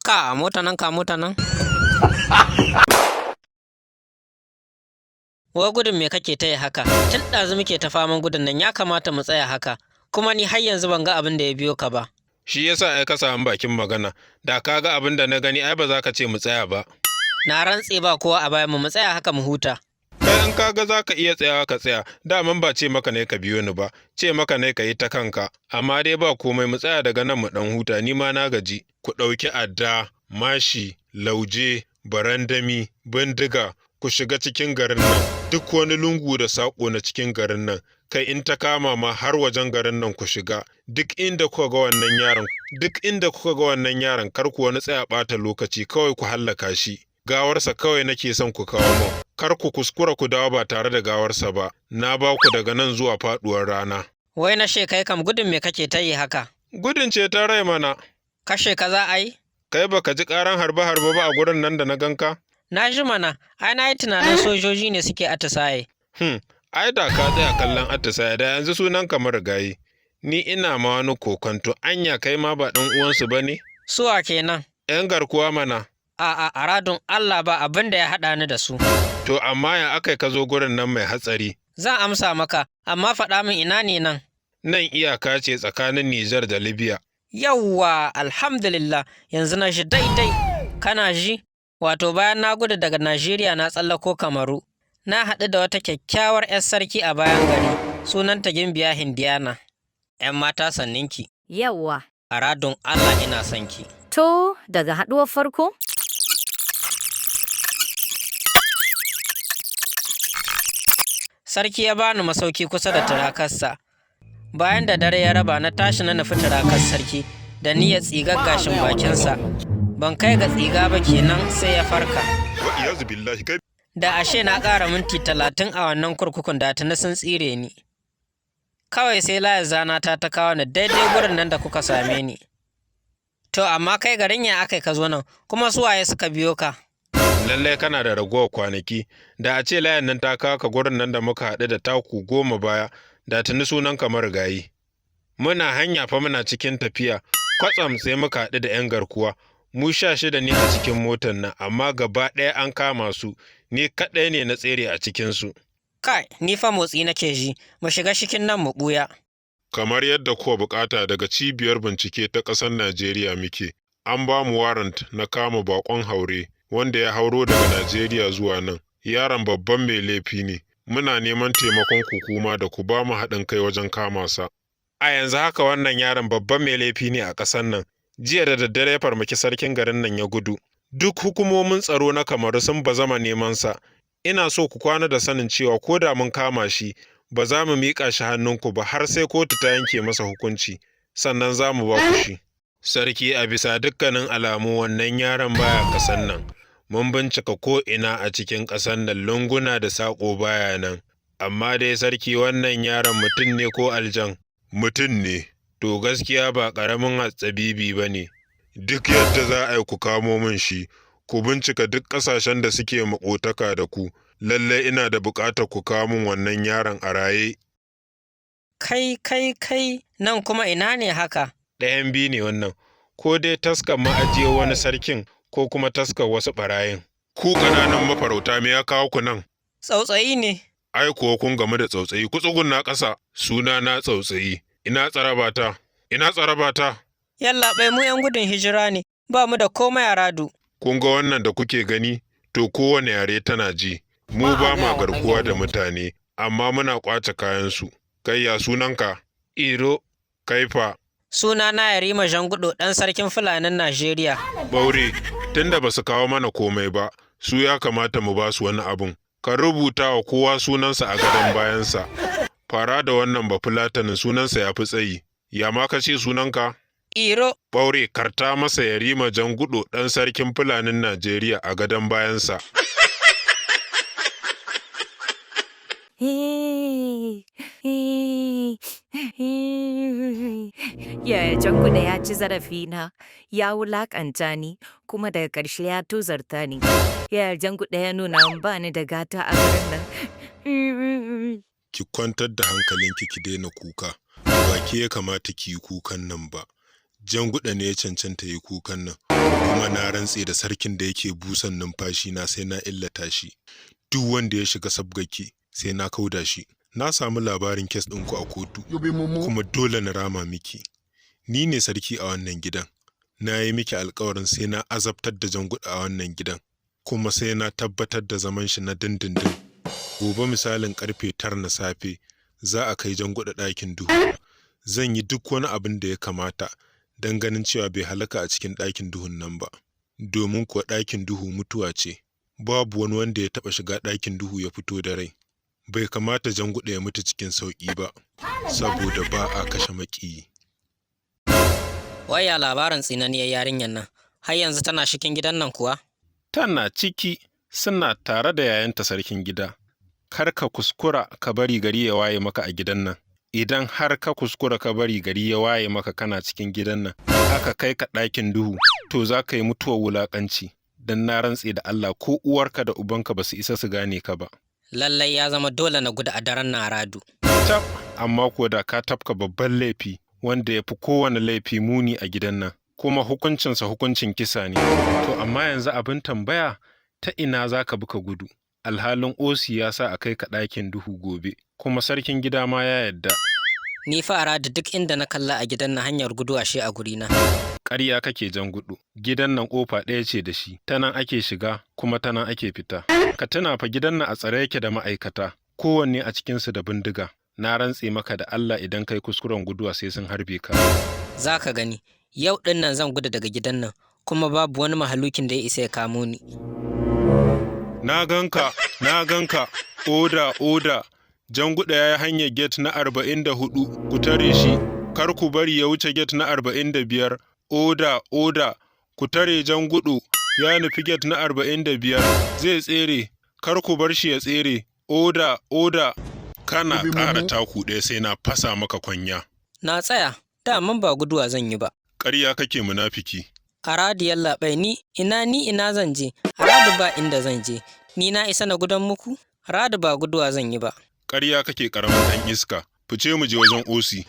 ka mota nan, ka mota nan. Wai gudun me kake ta yi haka? Tun ɗazu muke ta faman gudun nan, ya kamata mu tsaya haka. Kuma ni har yanzu ban ga abin da ya biyo ka ba. Shi yasa ai ka samu bakin magana, da ka ga abin da na gani ai ba za ka ce mu tsaya ba. Na rantse ba kowa a bayan mu, mu tsaya haka mu huta. Kai in ka ga za ka iya tsayawa, ka tsaya, daman ba ce maka ne ka biyo ni ba, ce maka ne ka yi ta kanka, amma dai ba komai, mu tsaya daga nan mu ɗan huta, ni ma na gaji. Ku ɗauki adda, mashi, lauje, barandami, bindiga, ku shiga cikin garin nan, duk wani lungu da saƙo na cikin garin nan, kai in ta kama ma har wajen garin nan ku shiga, duk inda kuka ga wannan yaron, duk inda kuka ga wannan yaron, kar ku wani tsaya ɓata lokaci, kawai ku hallaka shi. Gawarsa kawai nake son ku kawo min. Kar ku kuskura ku dawo ba tare da gawarsa ba. Na ba ku daga nan zuwa faɗuwar rana. Wai na she kai kam gudun me kake ta yi haka? Gudun ce ta rai mana. Kashe ka za a yi? Kai baka ji ƙaran harbe-harbe ba a gurin nan da na ganka? Na ji mana, ai na yi tunanin sojoji ne suke atisaye. Ai da ka tsaya kallon atisaye, da yanzu sunan ka marigayi. Ni ina ma wani kokonto, anya kai ma ba ɗan uwansu ba ne? Suwa kenan? ‘Yan garkuwa mana. A'a, a radun Allah ba abin da ya haɗa ni da su. To amma ya aka ka zo gurin nan mai hatsari? Zan amsa maka, amma faɗa min ina ne nan. Nan iyaka ce tsakanin Nijar da Libya. Yawwa, alhamdulillah, yanzu na shi daidai. Kana ji? Wato bayan na gudu daga Najeriya na tsallako Kamaru. Na haɗu da wata kyakkyawar 'yar sarki a bayan gari, sunanta Gimbiya Hindiyana. 'Yan mata, sanninki. Yawwa. A radun Allah ina son ki. To daga haɗuwar farko? Sarki ya bani masauki kusa da turakarsa. Bayan da dare ya raba, na tashi na nufi turakar sarki da niyyar tsigar gashin bakinsa. Ban kai ga tsiga ba kenan sai ya farka. Da ashe na ƙara minti 30 a wannan kurkukun, da tuni sun tsire ni. Kawai sai layar zana ta ta kawo ni daidai gurin nan da kuka same ni. To amma kai, garin ya aka ka zo nan, kuma su waye suka biyo ka? Lallai kana da ragowar kwanaki, da a ce layan nan ta kawo ka gurin nan da muka haɗu da taku 10 baya, da tuni sunan ka marigayi. Muna hanya fa, muna cikin tafiya, kwatsam sai muka haɗu da 'yan garkuwa. Mu 16 ne a cikin motar nan, amma gaba ɗaya an kama su, ni kaɗai ne na tsere a cikinsu. Kai, ni fa motsi nake ji, mu shiga cikin nan mu ɓuya. Kamar yadda kuka bukata, daga cibiyar bincike ta ƙasar Najeriya muke. An ba mu warrant na kama bakon haure. wanda ya hauro daga Najeriya zuwa nan. Yaron babban mai laifi ne. Muna neman taimakon hukuma da ku ba mu haɗin kai wajen kama sa. A yanzu haka wannan yaron babban mai laifi ne a ƙasar nan. Jiya da daddare ya farmaki sarkin garin nan ya gudu. Duk hukumomin tsaro na Kamaru sun bazama neman sa. Ina so ku kwana da sanin cewa ko da mun kama shi, ba za mu miƙa shi hannunku ba har sai kotu ta yanke masa hukunci, sannan za mu ba ku shi. Sarki, a bisa dukkanin alamu wannan yaron baya ƙasan nan. Mun bincika ko ina a cikin ƙasan nan, lunguna da saƙo, baya nan. Amma dai sarki, wannan yaron mutum ne ko aljan? Mutum ne. To gaskiya ba ƙaramin hatsabibi ba ne. Duk yadda za a yi ku kamo min shi, ku bincika duk ƙasashen da suke maƙotaka da ku. Lallai ina da buƙatar ku kawo min wannan yaron a raye. Kai, kai, kai, nan kuma ina ne haka? Ɗayan biyu ne wannan, ko dai taskar ma'ajiyar wani sarkin ko kuma taskar wasu ɓarayin. Ku ƙananan mafarauta, me ya kawo ku nan? Tsautsayi ne. Ai kuwa kun gamu da tsautsayi, ku tsugunna ƙasa. Suna na Tsautsayi. Ina tsarabata? Ina tsarabata? Yallaɓai, mu 'yan gudun hijira ne, ba mu da komai a radu. Kun ga wannan da kuke gani? To kowane yare tana ji. Mu ba ma garkuwa da mutane, amma muna ƙwace kayansu. Kai, ya sunanka? Iro. Kai fa? Suna na Yarima Jangudo, ɗan sarkin Fulanin Najeriya. Ɓaure, tunda ba su kawo mana komai ba, su ya kamata mu ba su wani abun. Ka rubuta wa kowa sunansa a gadon bayansa. Fara da wannan Bafulatanin, sunansa ya fi tsayi. Ya ma ka ce sunanka? Iro. Ɓaure, karta masa Yarima Jangudo ɗan sarkin Fulanin Najeriya a gadon bayansa. Yaya Janguda ya ci zarafina, ya wulaƙanta ni, kuma daga ƙarshe ya tozarta ni. Yaya Janguda ya nuna min ba ni da gata a garin nan. Ki kwantar da hankalinki, ki daina kuka. Ba ke ya kamata ki yi kukan nan ba. Janguda ne ya cancanta yi kukan nan. Kuma na rantse da sarkin da yake busan numfashi na, sai na illata shi. Duk wanda ya shiga sabgarki sai na kauda shi. Na samu labarin case ɗinku a kotu, kuma dole na rama miki. Ni ne sarki a wannan gidan. Na yi miki alkawarin sai na azabtar da Janguda a wannan gidan, kuma sai na tabbatar da zaman shi na dindindin. Gobe misalin karfe 9 na safe za a kai Janguda ɗakin duhu. Zan yi duk wani abin da ya kamata don ganin cewa bai halaka a cikin ɗakin duhun nan ba. Domin kuwa ɗakin duhu mutuwa ce. Babu wani wanda ya taɓa shiga ɗakin duhu ya fito da rai. Bai kamata Janguda ya mutu cikin sauƙi ba, saboda ba a kashe maƙiyi. Waya labarin tsinaniyar yarinyar nan, har yanzu tana cikin gidan nan kuwa? Tana ciki, suna tare da yayanta sarkin gida. Kar ka kuskura ka bari gari ya waye maka a gidan nan. Idan har ka kuskura ka bari gari ya waye maka kana cikin gidan nan, aka kai ka ɗakin duhu, to za ka yi mutuwar wulaƙanci. Don na rantse da Allah, ko uwarka da ubanka ba su isa su gane ka ba. Lallai ya zama dole na gudu a daren na radu. Tab, amma ko da ka tafka babban laifi wanda ya fi kowane laifi muni a gidan nan, kuma hukuncinsa hukuncin kisa ne. To amma yanzu abin tambaya, ta ina za ka bi ka gudu? Alhalin Osi ya sa a kai ka ɗakin duhu gobe, kuma sarkin gida ma ya yadda. Ni fa a radu, duk inda na kalla a gidan nan hanyar gudu ashe a gurina. Ƙarya kake, Jangudu. Gidan nan ƙofa ɗaya ce da shi, ta nan ake shiga kuma ta nan ake fita. Ka tuna fa, gidan nan a tsare yake da ma'aikata, kowanne a cikinsu da bindiga. Na rantse maka da Allah, idan kai kuskuren guduwa sai sun harbe ka. Za ka gani, yau ɗin nan zan gudu daga gidan nan, kuma babu wani mahalukin da ya isa ya kamo ni. Na ganka, na ganka, oda, oda, Janguda ya yi hanyar gate na 44, ku tare shi, kar ku bari ya wuce gate na 45, oda, oda, ku tare Jangudu, ya nufi gate na 45, zai tsere, kar ku bar shi ya tsere, oda, oda, kana ƙara taku ɗaya sai na fasa maka kwanya. Na tsaya, daman ba guduwa zan yi ba. Ƙarya kake, munafiki. Aradu, yallaɓai, ni ina ni ina zan je? Aradu, ba inda zan je. Ni na isa na gudan muku? Aradu, ba guduwa zan yi ba. Ƙarya kake, ƙaramin ɗan iska. Fice mu je wajen Osi.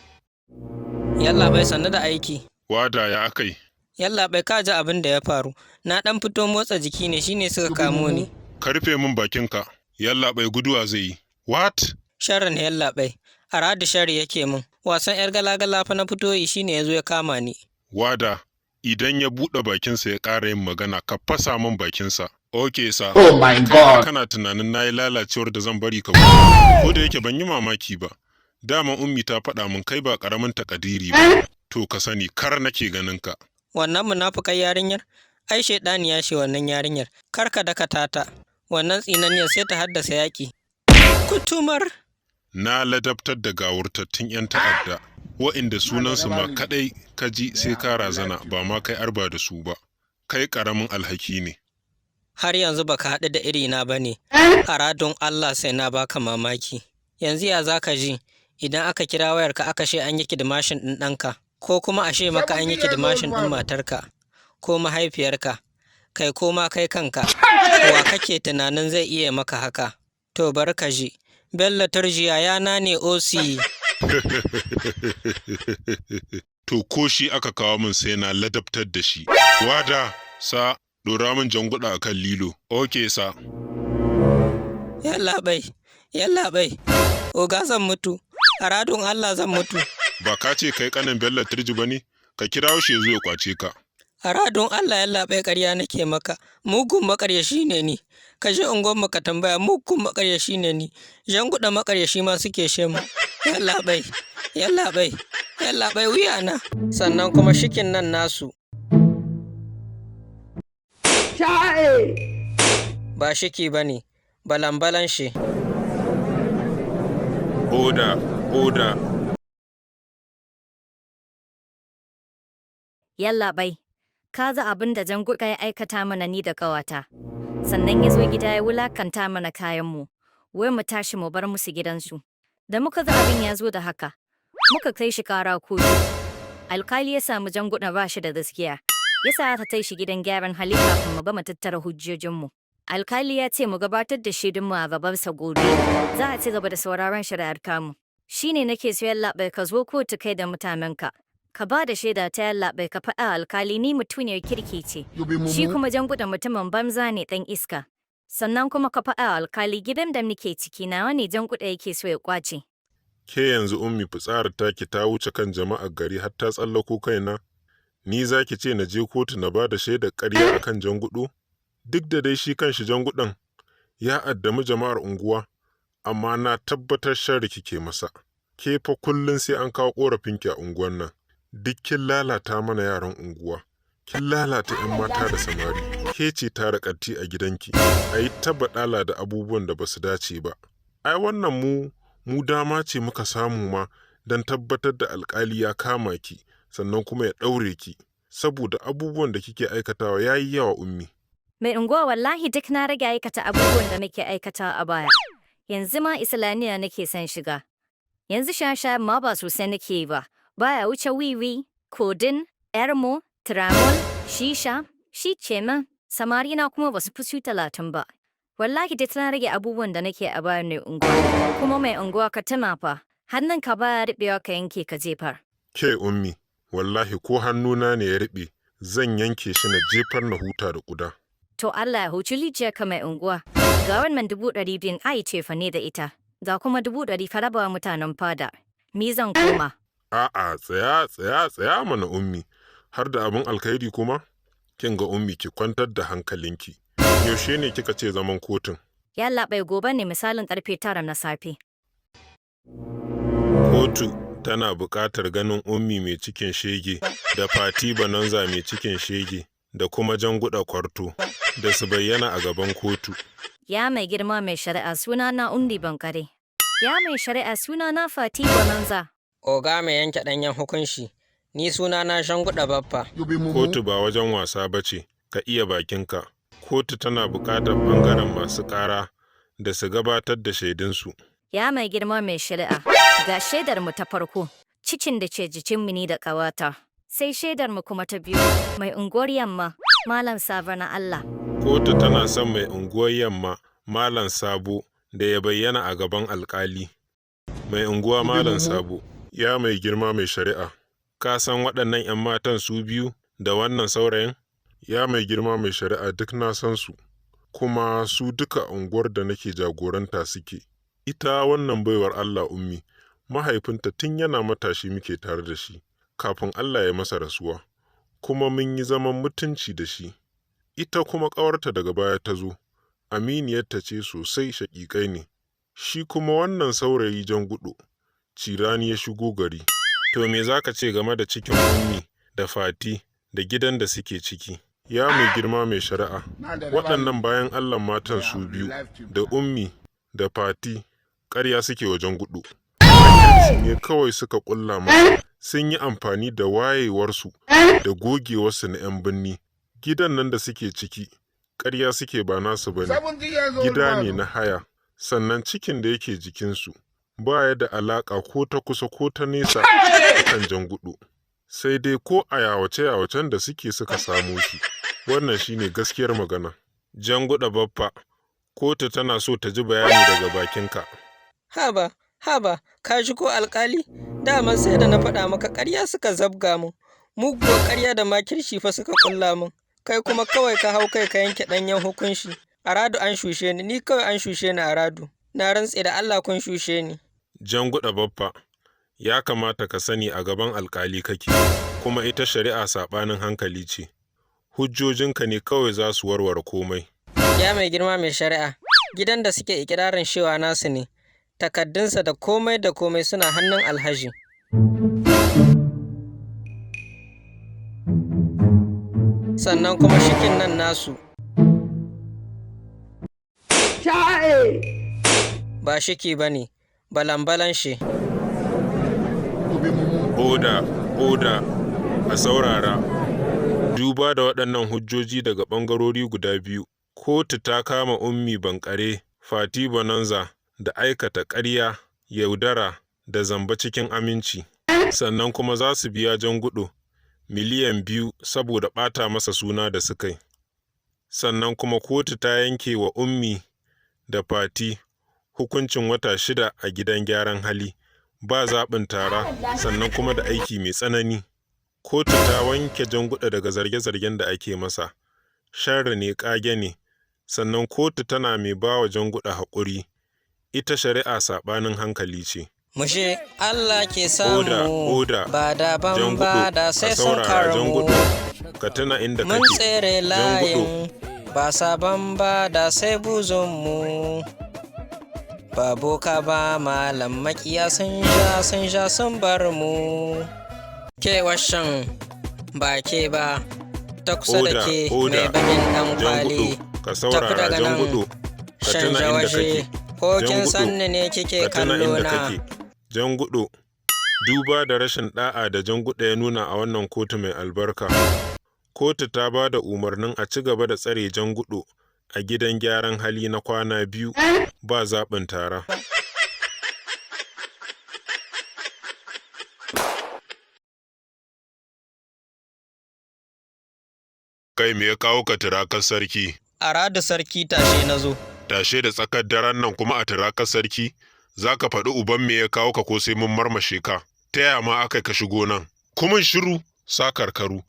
Yallaɓai, sannu da aiki. Wada, ya akai? Yallaɓai, ka ji abin da ya faru. Na ɗan fito motsa jiki ne, shine suka kamo ni. Ka rufe min bakinka. Yallaɓai, guduwa zai yi. What? Sharri ne, yallaɓai. Aradu, sharri yake min. Wasan 'yar gala-gala fa na fito yi, shine ya zo ya kama ni. Wada, Idan ya buɗe bakinsa ya ƙara yin magana, ka fasa min bakinsa. Ok sa. Oh my God. Kana tunanin na yi lalacewar da zan bari ka gudu. Ko da yake ban yi mamaki ba. Dama Ummi ta faɗa min kai ba ƙaramin takadiri ba. To ka sani kar nake ganin ka. Wannan munafukan yarinyar? Ai shaidaniya ce wannan yarinyar. Kar ka dakata ta. Wannan tsinaniyar sai ta haddasa yaƙi. Kutumar! Na ladabtar da gawurtattun 'yan ta'adda, wa'inda sunansu ma kaɗai ka ji sai ka razana ba ma kai arba da su ba. Kai ƙaramin alhaki ne. Har yanzu baka haɗu da irina ba ne. A radon Allah sai na baka mamaki. Yanzu ya za ka ji idan aka kira wayarka aka ce an yi kidimashin ɗin ɗanka, ko kuma a ce maka an yi kidimashin ɗin matarka, ko mahaifiyarka, kai ko ma kai kanka. Wa kake tunanin zai iya maka haka? To bari ka ji. Bello Turji yayana ne OC. To ko shi aka kawo min sai na ladabtar da shi. Wada, sa, ɗora min janguɗa a kan lilo. Ok sa. Yallaɓai, yallaɓai, oga zan mutu, a radon Allah zan mutu. Ba ka ce kai ƙanin Bello Turji ba ne? Ka kira shi ya zo ya ƙwace ka. A radon Allah yallaɓai ƙarya nake maka, mugun maƙaryashi ne ni. Ka je unguwarmu ka tambaya mugun maƙaryashi ne ni. Janguɗa maƙaryashi ma suke shemu. Yallaɓai, yallaɓai, yallaɓai wuyana. Sannan kuma shikin nan nasu. Ba shiki ba ne, balan-balan shi. Oda, oda. Yallaɓai, ka za abin da Janguɗa ya aikata mana ni da ƙawata. Sannan ya zo gida ya wulakanta mana kayanmu, wai mu tashi mu bar musu gidansu. Da muka ga abin ya zo da haka, muka kai shi ƙara kotu. Alkali ya samu Janguɗa ba shi da gaskiya, ya sa aka kai shi gidan gyaran hali kafin mu gama tattara hujjojinmu. Alkali ya ce mu gabatar da shaidunmu a gabansa gobe. Za a ci gaba da sauraron shari'ar kamu. Shi ne nake so yallaɓai ka zo kotu kai da mutanenka. Ka ba da shaida ta yallaɓai ka faɗa alkali ni mutuniyar kirki ce. Shi kuma Janguɗa mutumin banza ne ɗan iska. Sannan kuma ka faɗa alkali gidan da muke ciki nawa ne Janguɗa yake so ya ƙwace. Ke yanzu Ummi fitsarar taki ta wuce kan jama'ar gari har ta tsallako kaina? Ni za ki ce na je kotu na ba da shaidar ƙarya a kan Janguɗo? Duk da dai shi kanshi Janguɗon ya addami jama'ar unguwa, amma na tabbatar sharri kike masa. Ke fa kullum sai an kawo ƙorafinki a unguwar nan. Duk kin lalata mana yaran unguwa. Kin lalata 'yan mata da samari. Ke ce tara ƙarti a gidanki. A yi ta baɗala da abubuwan da ba su dace ba. Ai wannan mu dama ce muka samu ma don tabbatar da alƙali ya kama ki sannan kuma ya ɗaure ki saboda abubuwan da kike aikatawa ya yi yawa Ummi. Mai unguwa wallahi duk na rage aikata abubuwan da nake aikata a baya. Yanzu ma Islamiyya nake son shiga. Yanzu sha-sha ma ba sosai nake yi ba. Baya wuce wiwi, kodin, ermo, tramol, shisha, shi kenan. Samari na kuma basu fi su 30 ba. Wallahi duk na rage abubuwan da nake a baya mai unguwa. Kuma mai unguwa ka tuna fa, hannunka baya riɓewa ka yanke ka jefar. Ke Ummi, wallahi ko hannuna ne ya riɓe zan yanke shi na jefar na huta da ƙuda. To Allah ya huci zuciyarka mai unguwa. Ga wannan 200,000 ai cefa ne da ita. Ga kuma 100,000 ka raba wa mutanen fada. Ni zan koma. A'a tsaya tsaya tsaya mana Ummi, har da abin alkhairi kuma? Kin ga Ummi ki kwantar da hankalinki. Yaushe ne kika ce zaman kotun? Yallaɓai gobe ne misalin karfe 9 na safe. Kotu tana buƙatar ganin Ummi mai cikin shege da Fati Bananza mai cikin shege da kuma Janguɗa Kwarto da su bayyana a gaban kotu. Ya mai girma mai shari'a suna na Undi Bankare. Ya mai shari'a suna na Fati Bonanza. Oga mai yanke ɗanyen hukunci, ni suna na Janguɗa Baffa. Kotu ba wajen wasa ba ce, ka iya bakinka. Kotu tana buƙatar ɓangaren masu ƙara da su gabatar da shaidunsu. Ya mai girma mai shari'a, ga shaidar mu ta farko, cikin da ce jikin mu ni da ƙawata. Sai shaidar mu kuma ta biyu, mai unguwar yamma, Malam Sabo na Allah. Kotu tana son mai unguwar yamma Malam Sabo da ya bayyana a gaban alƙali. Mai unguwa Malam Sabo, ya mai girma mai shari'a, ka san waɗannan 'yan matan su biyu da wannan saurayin? Ya mai girma mai shari'a duk na san su, kuma su duka unguwar da nake jagoranta suke. Ita wannan baiwar Allah Ummi, mahaifinta tun yana matashi muke tare da shi, kafin Allah ya masa rasuwa. kuma mun yi zaman mutunci da shi. Ita kuma ƙawarta daga baya ta zo, aminiyarta ce sosai shaƙiƙai ne. Shi kuma wannan saurayi Jangudo, cirani ya shigo gari. To me za ka ce game da cikin Ummi da Fati da gidan da suke ciki? Ya mai girma mai shari'a, waɗannan bayan Allah matan su biyu, da Ummi da Fati, ƙarya suke wa Jangudo. Makirci ne kawai suka ƙulla masa, sun yi amfani da wayewarsu da gogewarsu na 'yan birni. Gidan nan da suke ciki, ƙarya suke ba nasu ba ne, gida ne na haya, sannan cikin da yake jikinsu ba ya da alaƙa ko ta kusa ko ta nesa kan Jangudo. Sai dai ko a yawace-yawacen da suke suka samo shi, wannan shine gaskiyar magana. Jangudo Baffa, kotu tana so ta ji bayani daga bakinka. Haba, haba, ka ji ko alƙali? Daman sai da na faɗa maka ƙarya suka zabga mun. Muguwar ƙarya da makirci fa suka ƙulla mun. Kai kuma kawai ka hau kai ka yanke ɗanyen hukunci. Aradu an shushe ni, ni kawai an shushe ni Aradu. Na rantse da Allah kun shushe ni. Jangudo Baffa, ya kamata ka sani a gaban alƙali kake, kuma ita shari'a saɓanin hankali ce. Hujjojinka ne kawai za su warware komai. Ya mai girma mai shari'a, gidan da suke ikirarin cewa nasu ne, takaddunsa da komai da komai suna hannun Alhaji. Sannan kuma shikin nan nasu. Ba shiki ba ne, balan-balan shi. Oda, oda, a saurara. Duba da waɗannan hujjoji daga ɓangarori guda biyu, kotu ta kama Ummi Bankare, Fati Bonanza da aikata ƙarya, yaudara da zamba cikin aminci. Sannan kuma za su biya Jangudo 2 miliyan saboda ɓata masa suna da suka yi. Sannan kuma kotu ta yanke wa Ummi da Fati hukuncin wata 6 a gidan gyaran hali, ba zaɓin tara sannan kuma da aiki mai tsanani. Kotu ta wanke Jangudo daga zarge-zargen da ake masa, sharri ne ƙage ne, sannan kotu tana mai ba wa Jangudo haƙuri, ita shari'a saɓanin hankali ce. Mushe Allah ke Oda, samu oda, ba daban Jangudo, ba da a sai sun saurara karmu. Jangudo, ka tuna inda Mun kake. tsere layin Jangudo, ba sabon ba da sai buzunmu. Ba boka ba malam makiya sun sha sun sha sun bar mu. Ke washan ba ke ba ta kusa da oda, ke mai oda, bakin ɗan kwali. Jangudo, ka Tafi saurara daga nan Jangudo, ka tuna shanja inda waje kake. ko kin Jangudo, sanni ne kike ka tuna kallo inda na. kake. Jangudo, duba da rashin ɗa'a da Jangudo ya nuna a wannan kotu mai albarka. Kotu ta ba da umarnin a ci gaba da tsare Jangudo a gidan gyaran hali na kwana 2 ba zaɓin tara. Kai me ya kawo ka turakar sarki? Aradu sarki tashe na zo. Tashe da tsakar daren nan kuma a turakar sarki? Za ka faɗi uban me ya kawo ka ko sai mun marmashe ka? Ta yaya ma aka ka shigo nan? Kumin shiru, sakarkaru.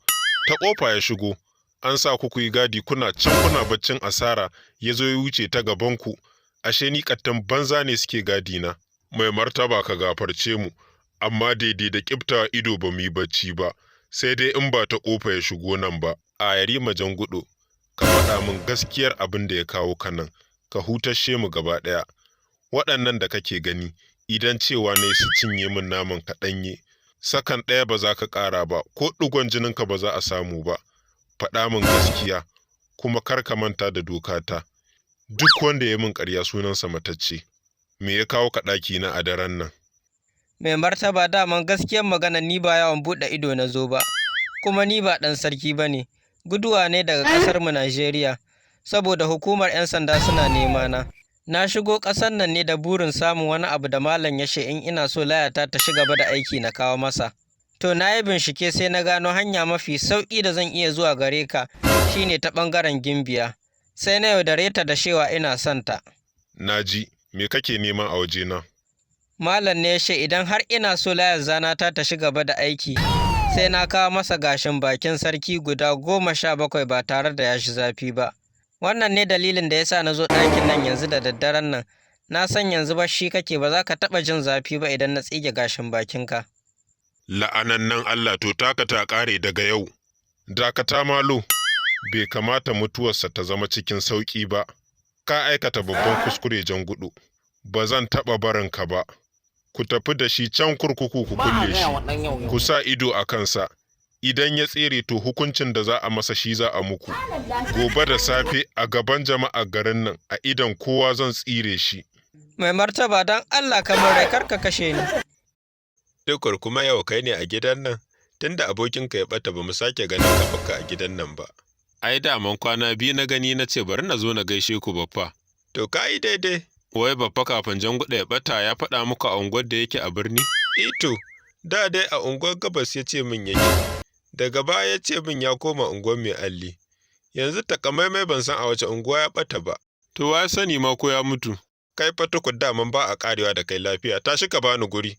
Ta ƙofa ya shigo. An sa ku ku yi gadi kuna can kuna baccin asara ya zo ya wuce ta gabanku. Ashe ni ƙattan banza ne suke gadi na. Mai martaba ka gafarce mu, amma daidai da ƙiftawa ido ba mu yi bacci ba, sai dai in ba ta ƙofa ya shigo nan ba. A Yarima Jangudo, ka faɗa min gaskiyar abin da ya kawo ka nan, ka hutashe mu gaba ɗaya. Waɗannan da kake gani, idan cewa ne su cinye min naman ka ɗanye, sakan ɗaya ba za ka ƙara ba, ko ɗigon jininka ba za a samu ba. Faɗa min gaskiya, kuma kar ka manta da dokata. Duk wanda ya min ƙarya sunansa matacce. Me ya kawo ka ɗakina a daren nan? Mai martaba daman gaskiyar magana ni ba yawan buɗe ido na zo ba, kuma ni ba ɗan sarki ba ne, guduwa ne daga ƙasarmu Najeriya, saboda hukumar 'yan sanda suna nema na. Na shigo ƙasar nan ne da burin samun wani abu da malam ya ce in ina so layata ta ci gaba da aiki na kawo masa. To na yi bincike sai na gano hanya mafi sauƙi da zan iya zuwa gare ka shine ta ɓangaren Gimbiya. Sai na yaudare ta da cewa ina son ta. Naji, me kake nema a wajena? Malam ne ya ce idan har ina so layar zanata ta ci gaba da aiki, sai na kawo masa gashin bakin sarki guda 17 ba tare da ya shi zafi ba. Wannan ne dalilin da ya sa na zo ɗakin nan yanzu da daddaren nan. Na san yanzu bacci kake ba za ka taɓa jin zafi ba idan na tsige gashin bakinka. La'anannan Allah to taka ta ƙare daga yau. Dakata Malo, bai kamata mutuwarsa ta zama cikin sauƙi ba. Ka aikata babban kuskure, Jangudu. Ba zan taɓa barinka ba. Ku tafi da shi can kurkuku ku kulle shi. Ku sa ido a kansa. Idan ya tsere, to hukuncin da za a masa shi za a muku. Gobe da safe a gaban jama'a garin nan, a idon kowa, zan tsire shi. Mai martaba, don Allah ka rai, kar ka kashe ni. Tukur, kuma yau kai ne a gidan nan? Tunda abokinka ya ɓata ba mu sake ganin kafarka a gidan nan ba. Ai daman kwana 2 na gani na ce bari na zo na gaishe ku, Baffa. To, ka yi daidai. Wai Baffa, kafin Janguɗa ya ɓata, ya faɗa muku a unguwar da yake a birni? Ito, da dai a unguwar Gabas ya ce min yake. Daga baya ya ce min ya koma unguwar Mai Alli. Yanzu takamaimai ban san a wace unguwa ya ɓata ba. To, wa sani ma ko ya mutu? Kai fa Tukur, daman ba a ƙarewa da kai lafiya, tashi ka bani guri.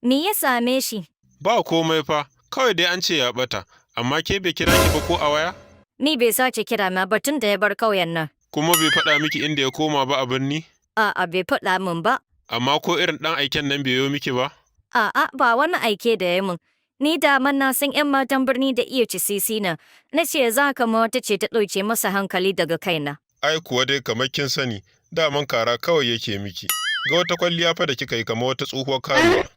Me ya same shi? Ba komai fa, kawai dai an ce ya ɓata, amma ke bai kira ki ba ko a waya? Ni bai sace kira ma ba tun da ya bar kauyen nan. Kuma bai faɗa miki inda ya koma ba a birni? A'a, bai faɗa min ba. Amma ko irin ɗan aiken nan bai yo miki ba? A'a, ba wani aike da ya mun. Ni da na san 'yan matan birni da iya ci sisi na. Na ce za ka ma wata ce ta ɗauke masa hankali daga kaina. Ai kuwa dai kamar kin sani, daman kara kawai yake miki. Ga wata kwalliya fa da kika yi kamar wata tsohuwar karuwa.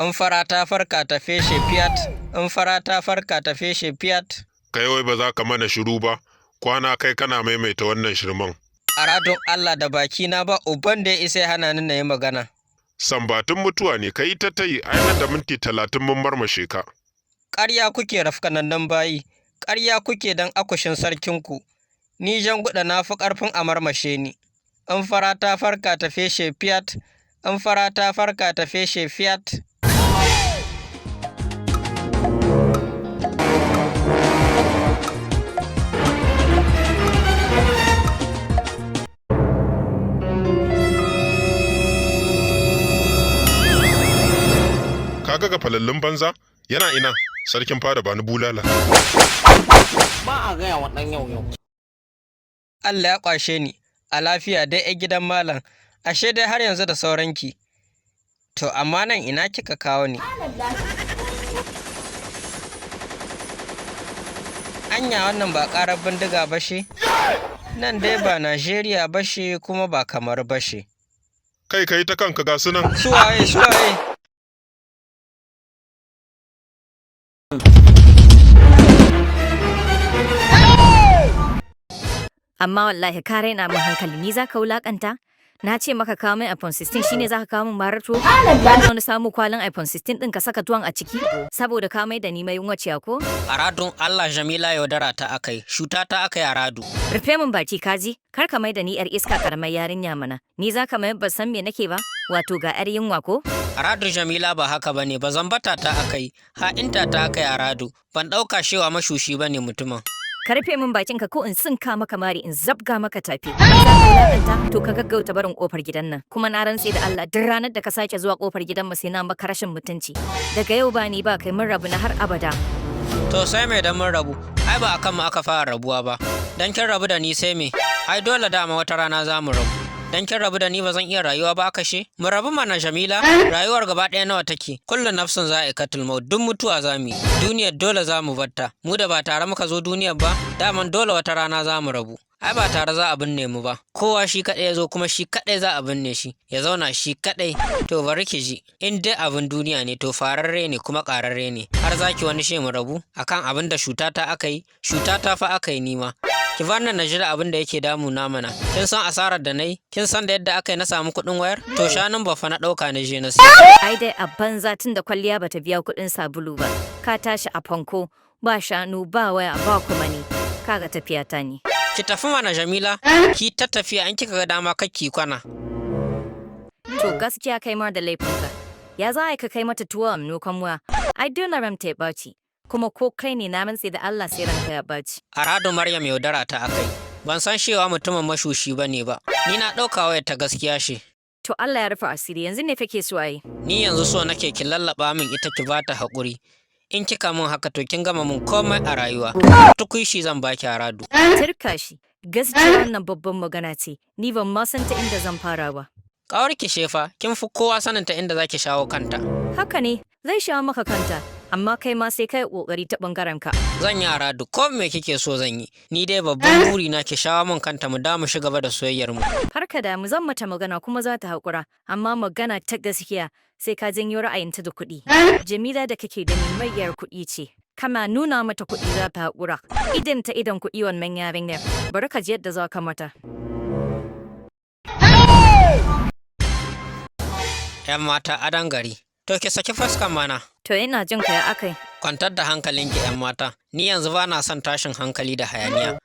In fara ta farka ta feshe fiyat, in fara ta farka ta feshe fiyat. Kai, wai ba za ka mana shiru ba, kwana kai kana maimaita wannan shirman. A radon Allah da baki na ba uban da ya isa ya hana ni na yi magana. Sambatun mutuwa ne ka yi ta tayi, ai nan da minti 30 mun marmashe ka. Ƙarya kuke, rafkanannan bayi, ƙarya kuke don akushin sarkinku. Ni Janguɗa na fi ƙarfin a marmashe ni. In fara ta farka ta feshe fiyat, in fara ta farka ta feshe fiyat. Ka ga falallun banza? Yana ina? Sarkin fada, bani bulala. Ba a gaya wa ɗan yau yau. Allah ya ƙwashe ni, a lafiya dai 'yar gidan malam, ashe dai har yanzu da sauranki. To, amma nan ina kika kawo ni? Anya wannan ba ƙarar bindiga ba shi? Nan dai ba Najeriya ba shi, kuma ba kamar ba shi. Kai, kai ta kanka, ga su nan. Suwaye, suwaye? Amma wallahi ka raina min hankali, ni za ka wulakanta? Na ce maka kawo min iPhone 16, shine za ka kawo min marar tuwo? Wani samu kwalin iPhone 16 din ka saka tuwon a ciki saboda ka mai da ni mai yunwaciya ko? A radon Allah Jamila, yaudara ta akai, shuta ta akai a radu. Rufe min baki kaji, kar ka mai da ni yar iska, karamar yarinya mana. Ni za ka mai ban san me nake ba? Wato ga yar yunwa ko? A radu Jamila, ba haka bane ba, zambata ta akai, ha'inta ta akai a radu. Ban ɗauka shewa mashushi bane mutumin. Ka rufe min bakin ka ko in tsinka maka mari in zabga maka tafi. Za ka wulakanta, to ka gaggauta barin kofar gidan nan. Kuma na rantse da Allah, duk ranar da ka sake zuwa kofar gidan mu sai na maka rashin mutunci. Daga yau ba ni ba kai, mun rabu na har abada. To, sai mai da mun rabu, ai ba akan mu aka fara rabuwa ba. Dan kin rabu da ni sai me? Ai dole dama wata rana za mu rabu. Dan kin rabu da ni ba zan iya rayuwa ba aka she? Mu rabu mana Jamila, rayuwar gaba ɗaya nawa take? Kullu nafsin za'iqatul maut, duk mutuwa za mu yi. Duniyar dole za mu batta. Mu da ba tare muka zo duniyar ba, daman dole wata rana za mu rabu. Ai ba tare za a binne mu ba. Kowa shi kaɗai ya zo, kuma shi kaɗai za a binne shi. Ya zauna shi kaɗai. To, bari ki ji, in dai abin duniya ne, to fararre ne kuma ƙararre ne. Har za ki wani mu rabu akan abin da shutata aka yi, shutata fa aka yi nima. Ki bar nan na jira abin da yake damu na mana. Kin san asarar da nayi? Kin san da yadda aka yi na samu kuɗin wayar? To, shanun ba fa na ɗauka na je na siya. Ai dai a banza, tun da kwalliya bata biya kuɗin sabulu ba. Ka tashi a fanko, ba shanu, ba waya, ba kuma ni. Kaga, tafiya ta ne. Ki tafi mana Jamila, ki ta tafiya, in kika ga dama ki kwana. To, gaskiya kai ma da laifinka. Ya za a ka kai mata tuwo a maimakon wa? Ai dole ran ta ya ɓaci. Kuma ko kai ne, na rantse da Allah sai ranka ya ɓaci. A rado Maryam, yaudara ta akai. Ban san cewa mutumin mashushi ba ne ba. Ni na ɗauka wayar ta gaskiya shi. To, Allah ya rufe asiri, yanzu ne kake so ayi? Ni yanzu so nake ki lallaba min ita, ki bata haƙuri. In kika min haka, to kin gama min komai a rayuwa. Tukuishi zan baki a radu. Turka shi. Gaskiya wannan babban magana ce. Ni ban ma san ta inda zan fara ba. Ƙawar ki shefa, kin fi kowa sanin ta inda zaki shawo kanta. Haka ne, zai shawo maka kanta. Amma kai ma sai kai kokari ta bangaren ka. Zan yi aradu, ko me kike so zan yi. Ni dai babban buri na ki shawo min kanta mu da mu shiga gaba da soyayyar mu. Har ka damu, zan mata magana kuma za ta haƙura, amma magana ta gaskiya, sai ka janyo ra'ayinta da kuɗi. Jamila da kake da mayyar kuɗi ce. Kama nuna mata kuɗi za ta haƙura. Idan ta idan kuɗi wannan yarinyar, bari ka ji yadda za ka mata. 'Yan mata adan gari. To ki saki fuskan mana. To ina jin ka, ya akai? Kwantar da hankalinki, 'yan mata. Ni yanzu ba na son tashin hankali da hayaniya.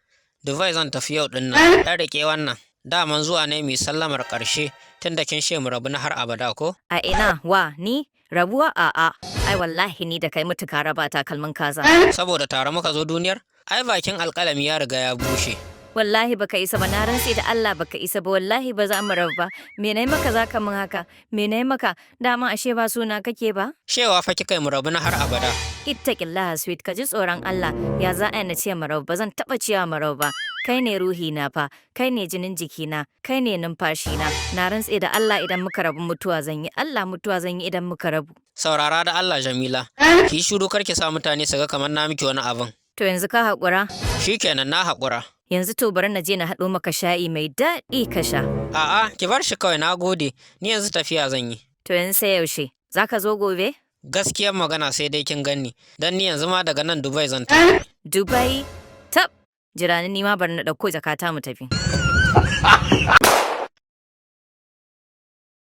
Dubai zan tafi yau ɗin nan. Ɗan riƙe wannan. Daman zuwa ne mai sallamar ƙarshe, tunda kin mu rabu na har abada, ko? A ina wa ni? Rabuwa? A'a. Ai wallahi ni da kai mutuka raba takalmin kaza. Saboda tare muka zo duniyar? Ai bakin alƙalami ya riga ya bushe. Wallahi baka isa ba, na rantse da Allah baka isa ba, wallahi ba za mu rabu ba. Me nayi maka zaka min haka? Me nayi maka? Dama ashe ba suna kake ba? Shewa fa kika yi mu rabu na har abada. Ittaqillaha, sweet, ka ji tsoron Allah. Ya za a na ce mu rabu? Ba zan taba cewa mu rabu ba. Kai ne ruhi na fa, kai ne jinin jikina, kai ne numfashi na. Na rantse da Allah idan muka rabu mutuwa zan yi. Allah, mutuwa zan yi idan muka rabu. Saurara da Allah, Jamila. Ki yi shiru, kar ki sa mutane su ga kamar na miki wani abin. To yanzu ka haƙura? Shikenan, na haƙura. Yanzu to bari na je na haɗo maka shayi mai daɗi ka sha. A'a, ki bar shi kawai, na gode. Ni yanzu tafiya zan yi. To yanzu sai yaushe? Zaka zo gobe? Gaskiyar magana sai dai kin ganni. Dan ni yanzu ma daga nan Dubai zan tafi. Dubai? Tab! Jira ni, ma bari na ɗauko jakata mu tafi.